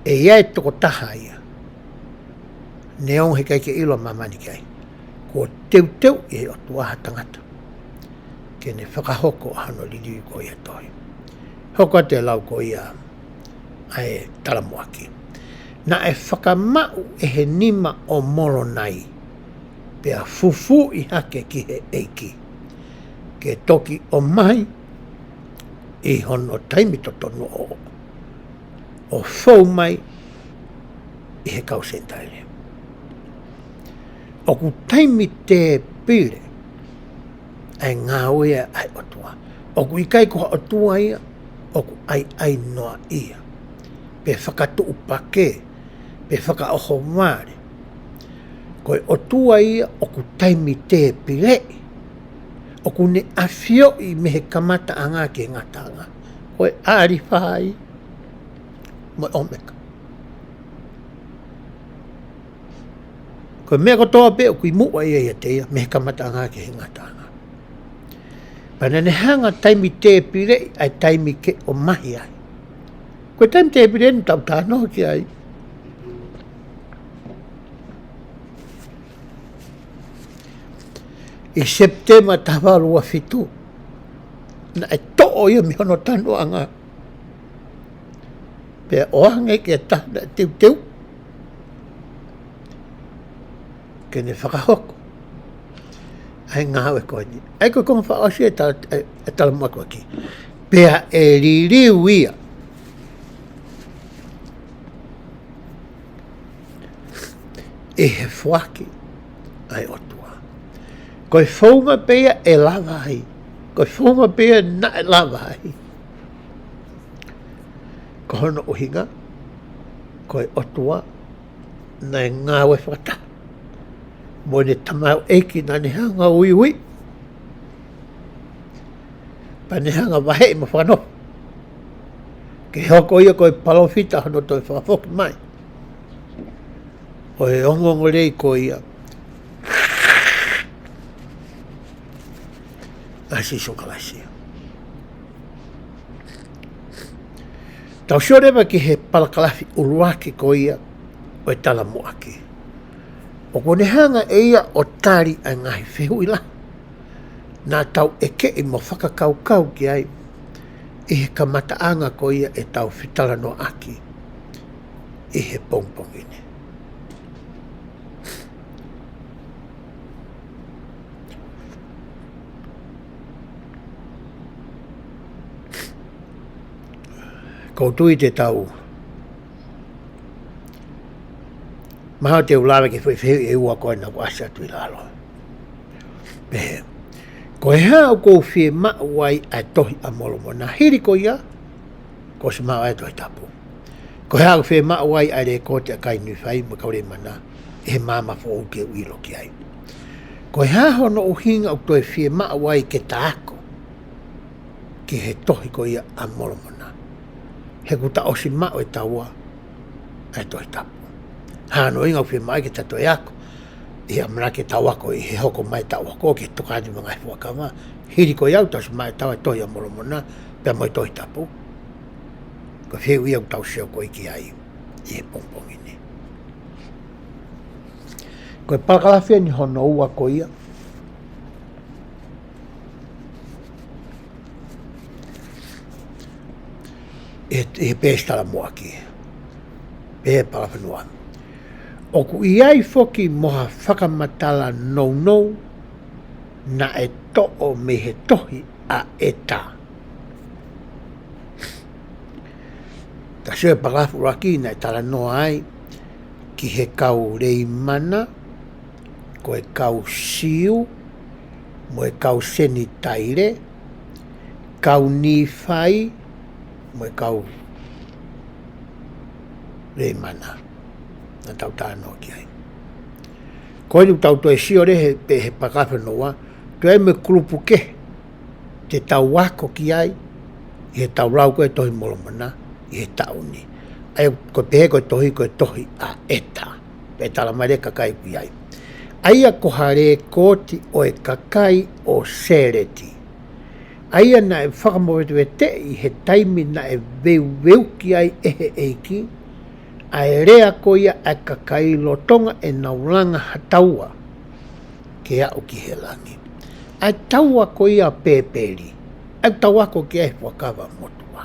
ʻe ʻi ai e tokotaha ia, neongo he ʻikai ke ʻilo ʻa māmani ki ai, kuo teuteuʻi ʻe he ʻOtua ha tangata ke ne fakahoko ʻa hono liliu ko ia ʻo e tohi. Hoko atu e lau ko ia ʻa e talamuʻaki. Naʻe fakamaʻu ʻe he nima ʻo Molonai, pea fufuuʻi hake ki he ʻEiki, ke toki ʻomai ʻi hono taimi totonu ʻo, ʻo fou mai ʻi he kau Senitaile. ʻOku taimi tēpile ʻa e ngāue ʻa e ʻOtua. ʻOku ʻikai ko ha ʻOtua ia ʻoku ʻaiʻai noa ia, pe fakatuʻupakē, pe fakaʻohovale. Ko e ʻOtua ia ʻoku taimi tēpileʻi. ʻOku ne ʻafioʻi mei he kamataʻanga ki he ngataʻanga. Ko e ʻAlifa ia mo e ʻOmeka. Ko e meʻa kotoa pē ʻoku ʻi muʻa ia ʻiate ia, mei he kamataʻanga ki he ngataʻanga. Pea naʻa ne hanga ʻo taimi tēpileʻi ʻa e taimi ke ʻomai ai. Ko e taimi tēpile eni ʻoku tau talanoa ki ai. ʻI Sepitema taha valu ua fitu, naʻe toʻo ia mei hono tanuʻanga. Pea ʻoange ki he taha naʻe teuteu ke ne fakahoko ʻa e ngāue ko eni. ʻA ia ko e konga fakaʻosi ʻa e tala-, ʻa e talamuʻaki. Pea ʻe liliu ia ʻi he foaki ʻa e ʻOtua. Ko e founga pē ia ʻe lava ai. Ko e founga pē ia naʻe lava ai. Ko hono ʻuhinga, ko e ʻOtua naʻe ngāue fakataha mo ʻene tamaioʻeiki naʻa ne hanga ʻo uiuiʻi, pea ne hanga ʻo vaheʻi mo fakanofo ke hoko ia ko e palōfita hono toe fakafoki mai ʻo e ongoongolelei ko ia ʻa Sīsū Kalaisi. Tau sio leva ki he palakalafi ʻuluaki ko ia ʻo e talamuʻaki. ʻOku ne hanga ʻe ia ʻo tali ʻa e ngaahi fehuʻi lahi naʻa tau ʻekeʻi mo fakakaukau ki ai ʻi he kamataʻanga ko ia ʻetau fetalanoaʻaki ʻi he pongipongi ni. ʻOku ou tui te tau mahalo te u lave ki he foʻi fehuʻi ʻe ua ko ena kuo ʻasi atu ʻi lalo. Pehē, ko e hā ʻoku ou fiemaʻu ai ʻa e Tohi ʻa Molomona? Hili ko ia kuo ʻosi maʻu ai e Tohi Tapu. Ko e hā ʻoku fiemaʻu ai ʻa e lekooti ʻa e kakai Nīfai mo e kau Leimana ʻi he maama foʻou ke u ʻilo ki ai? Ko e hā hono ʻuhinga ʻoku toe fiemaʻu ai ke ta ako ki he Tohi ko ia ʻa Molomona, he kuo ta ʻosi maʻu ʻe taua ʻa e Tohi Tapu? Hā hono ʻuhinga ʻoku fiemaʻu ai ke ta toe ako ʻi he ʻamanaki ke tau ako ʻi he hoko mai e taʻu hoko ki he Tokāteline mo e Ngaahi Fuakava, hili ko ia kuo ta ʻosi maʻu ʻe taua e Tohi ʻa Molomona pea mo e Tohi Tapu? Ko e fehuʻi ia ʻoku tau sio ko ē ki ai ʻi he pongipongi ni. Ko e palakalafi eni hono ua ko ia ʻi he, ʻi he peesi talamuʻaki. Pehē palakalafi hono ua: ʻOku ʻi ai foki mo ha fakamatala nounou naʻe toʻo mei he tohi ʻa ʻEta. Ka sio e palafulaki naʻe talanoa ai ki he kau Leimana, ko e kau Siu, mo e kau Senitaile, kau Nīfai, mo e kau Leimana. Naʻa tau talanoa ki ai. Ko eni ʻoku tau toe sio leva he, pē he palafulaki nounou, toe mo e kulupu kehe te tau ako ki ai, ʻi heʻetau lau ko e Tohi Molomona ʻi he taʻu ni. ʻA ia ko e pehē ko e tohi, ko e tohi ʻa ʻEta. Pea tala mai leva e kakai ʻoku ʻi ai. ʻA ia ko ha lēkooti ʻo e kakai ʻo Sēleti. ʻA ia naʻe fakamoveteveteʻi he taimi naʻe veuveuki ai ʻe he ʻEiki ʻa e lea ko ia ʻa e kakai lolotonga ʻenau langa ha taua ke aʻu ki he langi. ʻA e taua ko ia ʻo Pēpeli, ʻa ia ʻoku tau ako ki ai he Fuakava Motuʻa.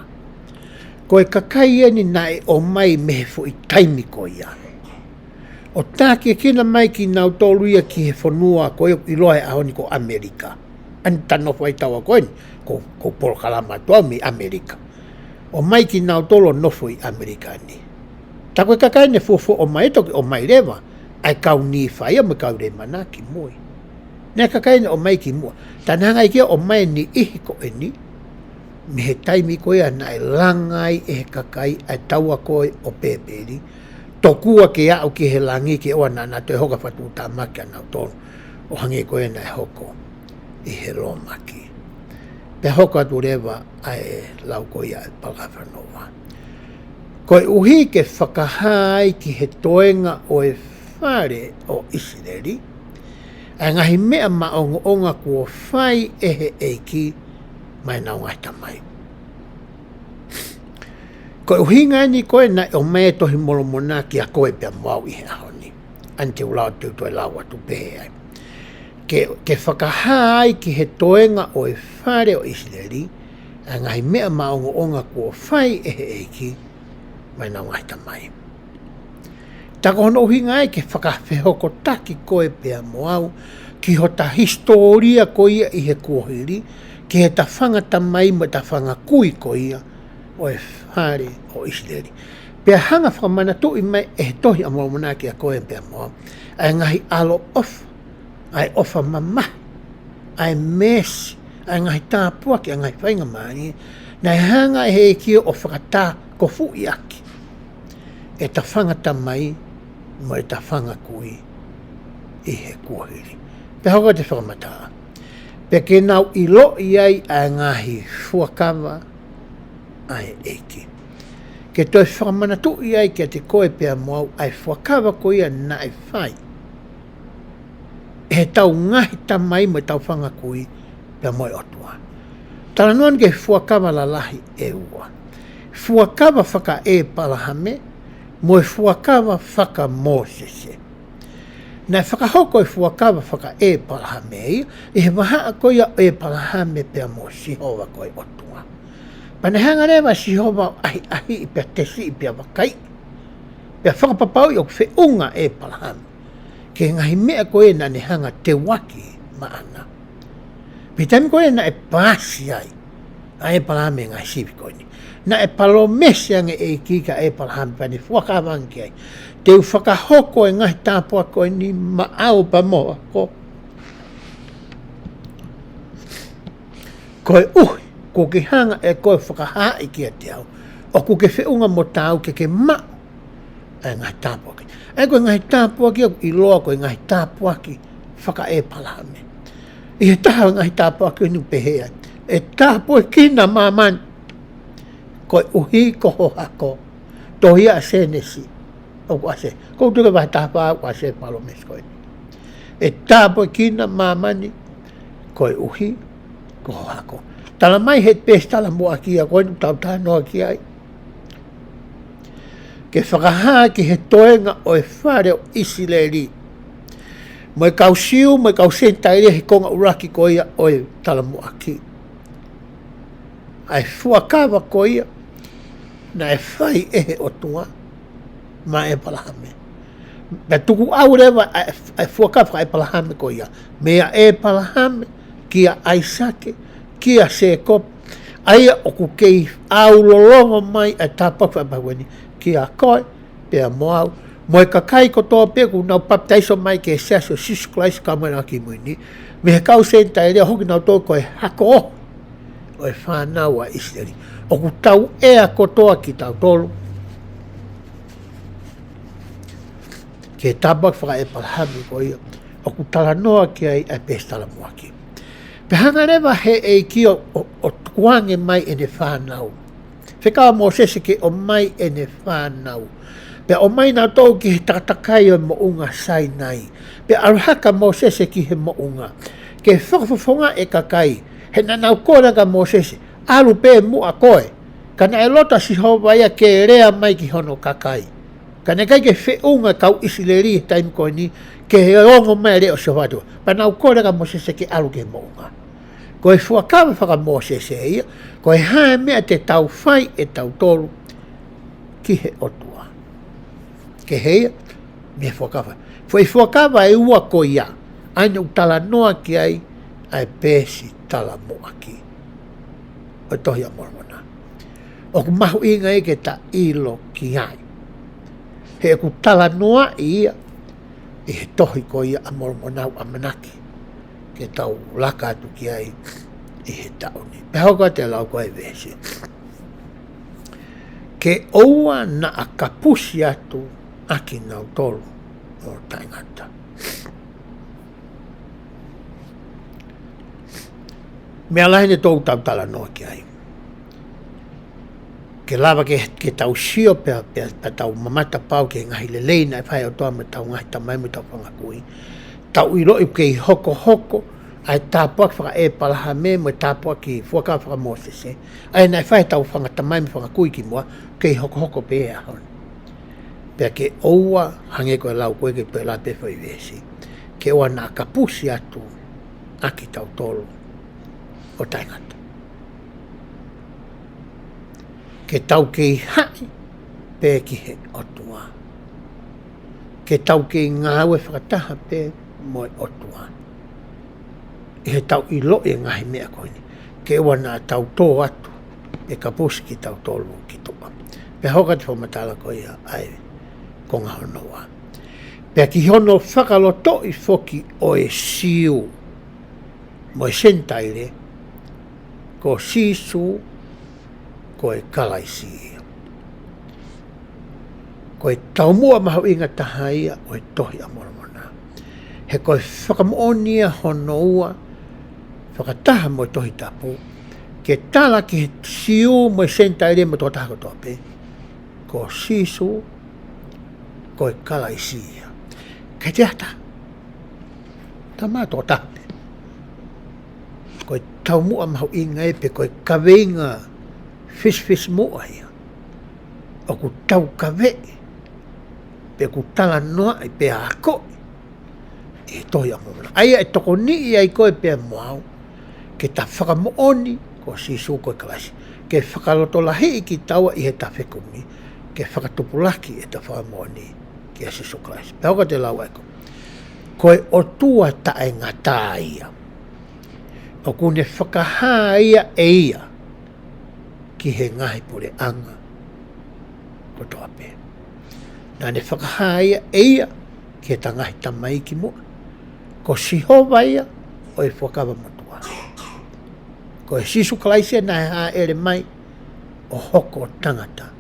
Ko e kakai eni naʻe ʻomai mei he foʻi taimi ko ia ʻo tākiekina mai kinautolu ia ki he fonua ko ia ʻoku ʻiloa he ʻaho ni ko ʻAmelika. ʻA ia naʻa nau nofo ai he taua ko eni, ko, ko e polokalama atu au mei ʻAmelika. ʻOmai kinautolu ʻo nofo ʻi ʻAmelika ni. Tā ko e kakai naʻe fuofua ʻomai, toki ʻomai leva ʻa e kau Nīfai ia mo e kau Leimana kimui. Naʻe kakai naʻe ʻomai kimuʻa. Tā naʻe hanga ai ke ʻomai e niʻihi ko eni mei he taimi ko ia naʻe langa ai ʻe he kakai ʻa e taua ko ē ʻo Pēpeli, tokua ke aʻu ki he langi, ke ʻoua naʻa nau toe hoko ko e fakatuʻutāmaki ʻanautolu, ʻo hangē ko ia naʻe hoko ʻi he Lōmaki. Pea hoko atu leva ʻa e lau ko ia ʻa e palafulaki nounou. Koeʻuhi ke fakahā ai ki he toenga ʻo e fale ʻo ʻIsileli ʻa e ngaahi meʻa maʻongoʻonga kuo fai ʻe he ʻEiki maʻa ʻenau ngaahi tamai. Ko e ʻuhinga eni ko ē naʻe ʻomai e Tohi Molomona kiate koe pea mo au ʻi he ʻaho ni. ʻA ia te u lau, te u toe lau atu pē ai. Ke, ke fakahā ai ki he toenga ʻo e fale ʻo ʻIsileli ʻa e ngaahi meʻa maʻongoʻonga kuo fai ʻe he ʻEiki maʻa ʻenau ngaahi tamai. Tā ko hono ʻuhinga ia ke fakafehokotaki koe pea mo au ki hota hisitōlia ko ia ʻi he kuohili, ki heʻeta fanga tamai mo ʻeta fanga kui ko ia ʻo e fale ʻo ʻIsileli. Pea hanga fakamanatuʻi mai ʻe he Tohi ʻa Molomona kiate koe pea mo au ʻa e ngaahi ʻaloʻofa, ʻa e ʻofa mamahi, ʻa e meesi, ʻa e ngaahi tāpuaki, ʻa e ngaahi faingamālie naʻe hanga ʻe he ʻEiki ʻo fakatākofuʻi ʻaki ʻeta fanga tamai mo ʻeta fanga kui ʻi he kuohili. Pea hoko atu e fakamatala. Pea ke nau ʻiloʻi ai ʻa e ngaahi fuakava ʻa e ʻEiki. Ke toe fakamanatuʻi ai kiate koe pea mo au ʻa e fuakava ko ia naʻe fai ʻe heʻetau ngaahi tamai mo ʻetau fanga kui pea mo e ʻOtua. Talanoa eni ki he fuakava lalahi ʻe ua. Fuakava faka-ʻĒpalahame mo e fuakava faka-Mōsese. Naʻe fakahoko e fuakava faka-ʻĒpalahame ia ʻi he vahaʻa ko ia ʻo ʻĒpalahame pea mo Sihova ko e ʻOtua. Pea naʻe hanga leva ʻe Sihova ʻo ʻahiʻahiʻi pea tesiʻi pea vakaiʻi, pea fakapapauʻi ʻoku feʻunga ʻa ʻĒpalahame ki he ngaahi meʻa ko ē naʻa ne hanga teuaki maʻana. Pea taimi ko ē naʻe paasi ai ʻa ʻĒpalahame he ngaahi sivi ko eni, naʻe palōmesi ange ʻe he ʻEiki kia ʻĒpalahame pea ne fuakava ange ki ai, te u fakahoko e ngaahi tāpuaki ko eni maʻau pea mo ho ako. Koeʻuhi kuo ke hanga ʻe koe ʻo fakahaaʻi kiate au ʻoku ke feʻunga mo taau ke ke maʻu ʻa e ngaahi tāpuaki. ʻA ia ko e ngaahi tāpuaki ʻoku ʻiloa ko e ngaahi tāpuaki faka-ʻĒpalahame. ʻI he taha ʻo e ngaahi tāpuaki ʻoku ne pehē ai, ʻe tāpuekina ʻa māmani koeʻuhi ko ho ako. Tohi ʻa Sēnesi ʻoku ʻasi. ʻOku ou tui ko e vahe taha fā ʻoku ʻasi e palōmesi ko eni. ʻE tāpuekina ʻa māmani koeʻuhi ko ho ako. Tala mai he peesi talamuʻaki ia ko eni ʻoku tau talanoa ki ai. Ke fakahā ki he toenga ʻo e fale ʻo ʻIsileli mo e kau Siu mo e kau Senitaile he konga ʻuluaki ko ia ʻo e talamuʻaki, ʻa e fuakava ko ia naʻe fai ʻe he ʻOtua maʻa ʻĒpalahame. Pea tukuʻau leva ʻa e, ʻa e fuakava faka-ʻĒpalahame ko ia. Meia ʻĒpalahame, kia ʻAisake, kia Sēkope. ʻA ia ʻoku kei ʻaulolongo mai ʻa e tāpuaki fakaʻepalanihame ko eni, kia koe, pea mo au. Mo e kakai kotoa pē ʻoku nau papitaiso mai ki he Siasi ʻo Sīsū Kalaisi ʻo e Kau Māʻoniʻoni ʻi he Ngaahi ʻAho Kimui Ni. Mei he kau Senitaile ʻo hoko kinautolu ko e hako ʻo e fānau ʻa ʻIsileli. ʻOku tau ʻea kotoa kitautolu ki he tāpuaki faka-ʻĒpalahame ko ia ʻoku talanoa ki ai ʻa e peesi talamuʻaki. Pea hanga leva he ʻEiki ʻo, ʻo, ʻo tukuange mai ʻene fānau. Fekau ʻa Mōsese ke ʻomai ʻene fānau. Pea ʻomai nautolu ki he takatakai ʻo e moʻunga Sainai. Pea ʻalu hake ʻa Mōsese ki he moʻunga ke fakafofongaʻi e kakai. He naʻa nau kole kia Mōsese, ʻalu pē muʻa koe. Ka naʻe loto ʻa Sihova ia ke lea mai ki hono kakai. Ka naʻe ʻikai ke feʻunga e kau ʻIsileli he taimi ko eni ki he ongo mai e leʻo ʻa Sihova atu. Pea nau kole kia Mōsese ke ʻalu ki he moʻunga. Ko e fuakava faka-Mōsese ia, ko e hā e meʻa te tau fai ʻe tautolu ki he ʻOtua. Kehe ia, mei he fuakava. Foʻi fuakava ʻe ua ko ia, ʻa ia naʻe talanoa ki ai ʻa e peesi talamuʻaki ʻo e Tohi ʻa Molomona. ʻOku mahuʻinga ia ke ta ʻilo ki ai. He ʻoku talanoaʻi ia ʻi he tohi ko ia ʻa Molomona ʻoku ʻamanaki ke tau laka atu ki ai ʻi he taʻu ni. Pea hoko atu e lau ko e veesi. Ke ʻoua naʻa kapusi atu ʻa kinautolu ʻo taʻengata. Meʻa lahi eni ʻoku tau talanoa ki ai. Ke lava ke, ke tau sio pea, pea, pea tau mamata pau ki he ngaahi lelei naʻe fai ʻe he ʻOtua maʻa ʻetau ngaahi tamai mo ʻetau fanga kui. Tau ʻiloʻi ʻoku kei hokohoko ʻa e tāpuaki faka-ʻĒpalahame mo e tāpuaki fuakava faka-Mōsese. ʻA ia naʻe fai ʻe heʻetau fanga tamai mo e fanga kui kimuʻa, kei hokohoko pē he ʻaho ni. Pea ke ʻoua, hangē ko e lau ko ē ke toe lau pē foʻi veesi. Ke ʻoua naʻa kapusi atu ʻa kitautolu ʻo taʻengata. Ke tau kei haʻi pē ki he ʻOtua. Ke tau kei ngāue fakataha pē mo e ʻOtua. ʻI heʻetau ʻiloʻi e ngaahi meʻa ko eni. Ke ʻoua naʻa tau tō atu ʻe kapusi kitautolu ki tuʻa. Pea hoko atu e fakamatala ko ia ʻa e konga hono ua. Pea ki hono fakalotoʻi foki ʻo e Siu mo e Senitaile, ko Sīsū, ko e Kalaisi ia. Ko e taumuʻa mahuʻinga taha ia ʻo e Tohi ʻa Molomona. He ko e fakamoʻoni ia hono ua, fakataha mo e Tohi Tapu, ke tala ki he Siu mo e Senitaile mo e tokotaha kotoa pē. Ko Sīsū, ko e Kalaisi ia. Kae te ata. Tama tokotaha pē. Ko e taumuʻa mahuʻinga ia pe ko e kaveinga fisifisimuʻa ia. ʻOku taukaveʻi, pe ʻoku talanoaʻi, pe akoʻi ʻi he Tohi ʻa Molomona. ʻA ia ʻe tokoniʻi ai koe pea mo au, ke ta fakamoʻoni ko Sīsū ko e Kalaisi. Ke fakalotolahiʻi kitaua ʻi heʻeta fekumi, ke fakatupulaki ʻeta fakamoʻoni kia Sīsū Kalaisi. Pea hoko atu e lau ʻa e konga. Ko e ʻOtua taʻengata ia. ʻOku ne fakahā ia ʻe ia ki he ngaahi puleʻanga kotoa pē. Naʻa ne fakahā ia ʻe ia ki heʻeta ngaahi tamai kimuʻa. Ko Sihova ia ʻo e Fuakava Motuʻa. Ko e Sīsū Kalaisi ia naʻe hāʻele mai ʻo hoko ʻo tangata.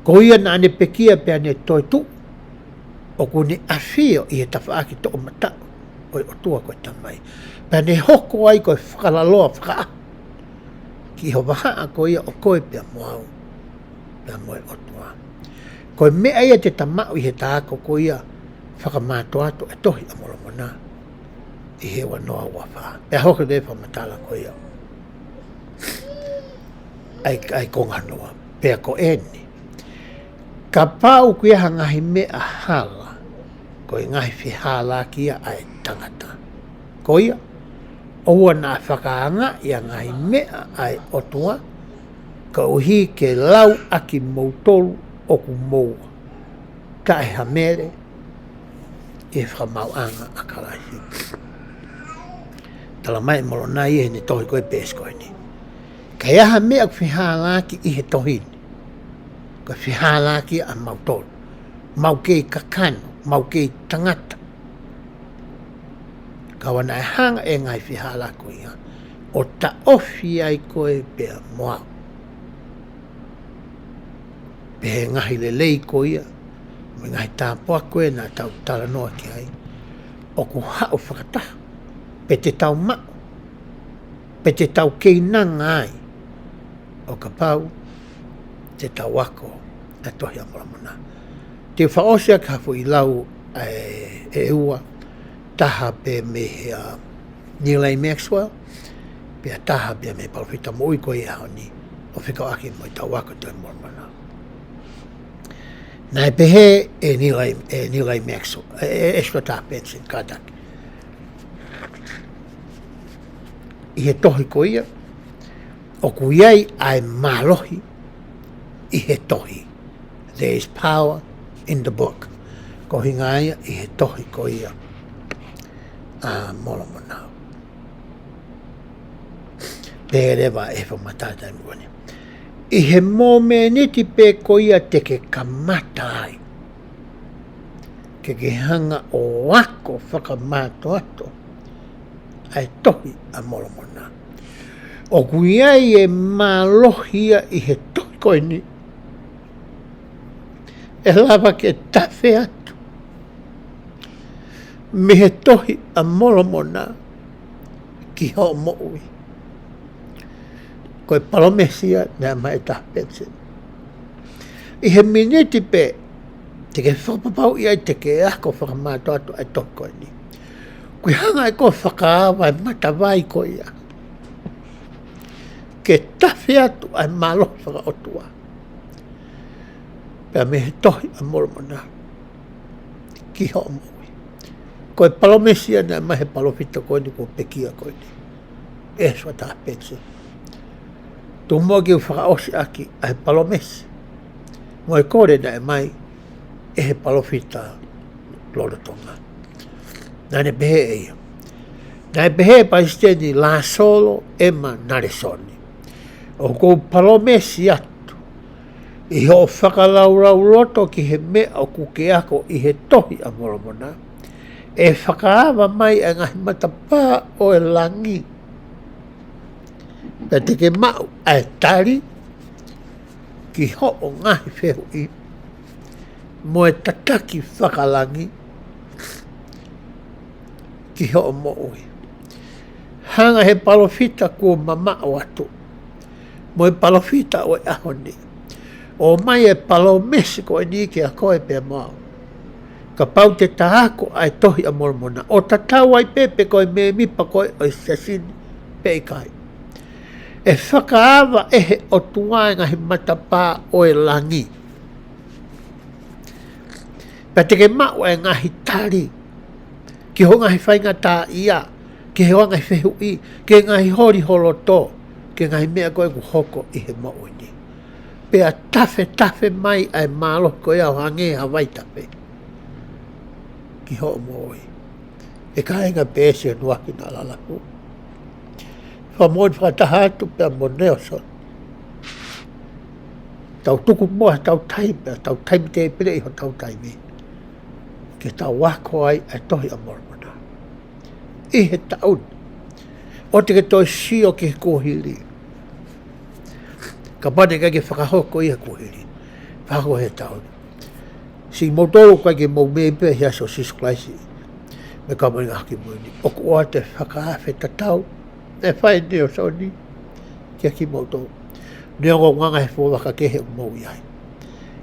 Ko ia naʻa ne pekia pea ne toetuʻu, ʻoku ne ʻafio ʻi he tafaʻaki toʻomataʻu ʻo e ʻOtua ko e Tamai. Pea ne hoko ai ko e fakalaloa fakaʻaho ki ho vahaʻa ko ia ʻo koe pea mo au, pea mo e ʻOtua. Ko e meʻa ia te ta maʻu ʻi heʻeta ako ko ia fakamātoato e Tohi ʻa Molomona ʻi he ua noa ua fā. Pea hoko atu e fakamatala ko ia ʻa e, ʻa e konga noa. Pea ko eni. Kapau ʻoku ʻi ai ha ngaahi meʻa hala, ko e ngaahi fehālaaki ia ʻa e tangata. Ko ia, ʻoua naʻa fakaangaʻi ʻa e ngaahi meʻa ʻa e ʻOtua, koeʻuhi ke lau ʻaki moutolu ʻoku moua. Taʻe ha mele, ʻi he fakamaauʻanga ʻa Kalaisi. Tala mai ʻe Molonai ʻi heʻene tohi ko e peesi ko eni. Ka ʻi ai ha meʻa ʻoku fehālaaki ʻi he tohi ni, ko e fehālaaki ʻa mautolu. Mau kei kakano, mau kei tangata. Ka ʻoua naʻa hanga ʻe he ngaahi fehālaaki ko ia ʻo taʻofi ai koe pea mo au. Pea ʻi he ngaahi lelei ko ia, mo e ngaahi tāpuaki ko ia naʻa tau talanoa ki ai, ʻoku haʻu fakataha, pe te tau maʻu, pe te tau keinanga ai, ʻo kapau te tau ako ʻa e Tohi ʻa Molomona. Te u fakaʻosi ʻaki ha foʻi lau ʻe, ʻe ua, taha pē mei he, ʻa, Nilai Maxwell, pea taha pē mei he palōfita moʻui ko ia ʻo e ʻaho ni, ʻo fekauʻaki mo ʻetau ako Tohi ʻa Molomona. Naʻe pehē ʻe Nilai, ʻe Nilai Maxwell, ʻe, ʻe, ʻe Ezra Taft Benson, kātaki. ʻI he tohi ko ia, ʻoku ʻi ai ʻa e mālohi ʻi he tohi. There is power in the book. Ko e ʻuhinga ia ʻi he tohi ko ia ʻa Molomona. Pehē leva ʻe he fakamatala taimi ko eni. ʻI he momeniti pē ko ia te ke kamata ai ke ke hanga ʻo ako fakamātoato ʻa e Tohi ʻa Molomona. ʻOku ʻi ai e mālohi ia ʻi he tohi ko eni. ʻE lava ke tafe atu mei he Tohi ʻa Molomona ki hoʻo moʻui. Ko e palōmesi ia naʻe ʻomai ʻe Taft Benson. ʻI he miniti pē te ke fakapapauʻi ai te ke ako fakamātoato ʻa e tohi ko eni, ʻoku hanga ʻe koe ʻo fakaava e matavai ko ia ke tafe atu ʻa e mālohi fakaʻotua pea mei he Tohi ʻa Molomona ki hoʻo moʻui. Ko e palōmesi ia naʻe ʻomai ʻe he palōfita ko eni kuo pekia ko eni, Ezra Taft Benson. Tuku muʻa ke u fakaʻosi ʻaki ʻa e palōmesi mo e kole naʻe ʻomai ʻe he palōfita lolotonga. Naʻa ne pehē ʻe ia. Naʻe pehē ʻe Palesiteni Lāsolo M. Nalesoni, ʻoku ou palōmesi atu ʻi hoʻo fakalaulauloto ki he meʻa ʻoku ke ako ʻi he Tohi ʻa Molomona, ʻe fakaava mai ʻa e ngaahi matapā ʻo e langi, pea te ke maʻu ʻa e tali ki hoʻo ngaahi fehuʻi mo e tataki fakalangi ki hoʻo moʻui. Hanga ʻe he palōfita kuo mamaʻo atu mo e palōfita ʻo e ʻaho ni ʻo ʻomai e palōmesi ko eni kiate koe pea mo au. Kapau te ta ako ʻa e Tohi ʻa Molomona, ʻo tatau ai pē pe ko e mēmipa koe ʻo e siasi ni pe ʻikai, ʻe fakaava ʻe he ʻOtua e ngaahi matapā ʻo e langi, pea te ke maʻu e ngaahi tali ki hoʻo ngaahi faingataʻaʻia, ki hoʻo ngaahi fehuʻi, ki he ngaahi holi ho loto, ki he ngaahi meʻa ko ē ʻoku hoko ʻi he moʻui ni. Pea tafetafe mai ʻa e mālohi ko ia ʻo hangē ha vaitafe ki hoʻo moʻui. ʻE kāinga, pea ʻosi ʻa e nuaki na lalaku. Fakamoʻoni fakataha atu pea mo Nelson. Tau tuku muʻa hotau taimi, pea tau taimi tēpile ʻi hotau taimi ke tau ako ai ʻa e Tohi ʻa Molomona ʻi he taʻu ni. ʻOua te ke toe sio ki he kuohili. Kapau naʻe ʻikai ke fakahoko ia he kuohili, fakahoko he taʻu ni. Siʻi moutolu ʻoku ʻikai ke mou mēmipa he Siasi ʻo Sīsū Kalaisi mo e Kau Māʻoniʻoni ʻi he Ngaahi ʻAho Kimui Ni, ʻoku ʻoatu e fakaafe tatau naʻe fai ʻe Nalesoni kiate kimoutolu. Neongo ʻoku ngangana he fuofua vaka kehe ʻoku mou ʻi ai,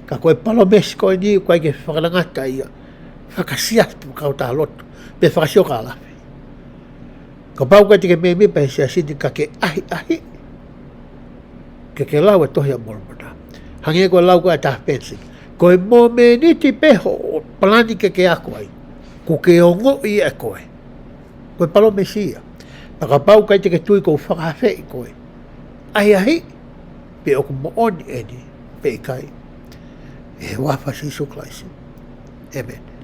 ka ko e palōmesi ko eni ʻoku ʻikai ke fakalangata ia fakasiasi pe fakakautaha lotu pe fakasioka lafi. Kapau ʻoku ʻikai te ke mēmipa he siasi ni, ka ke ʻahiʻahiʻi ke ke lau e Tohi ʻa Molomona. Hangē ko e lau ko ē ʻa Taft Benson, ko e momeniti pē hoʻo palani ke ke ako ai, kuo ke ongoʻi ʻe koe. Ko e palōmesi ia. Pea kapau ʻoku ʻikai te ke tui, ʻoku ou fakaafeʻi koe, ʻahiʻahiʻi pe ʻoku moʻoni eni pe ʻikai, ʻi he huafa ʻo Sīsū Kalaisi. ʻĒmeni.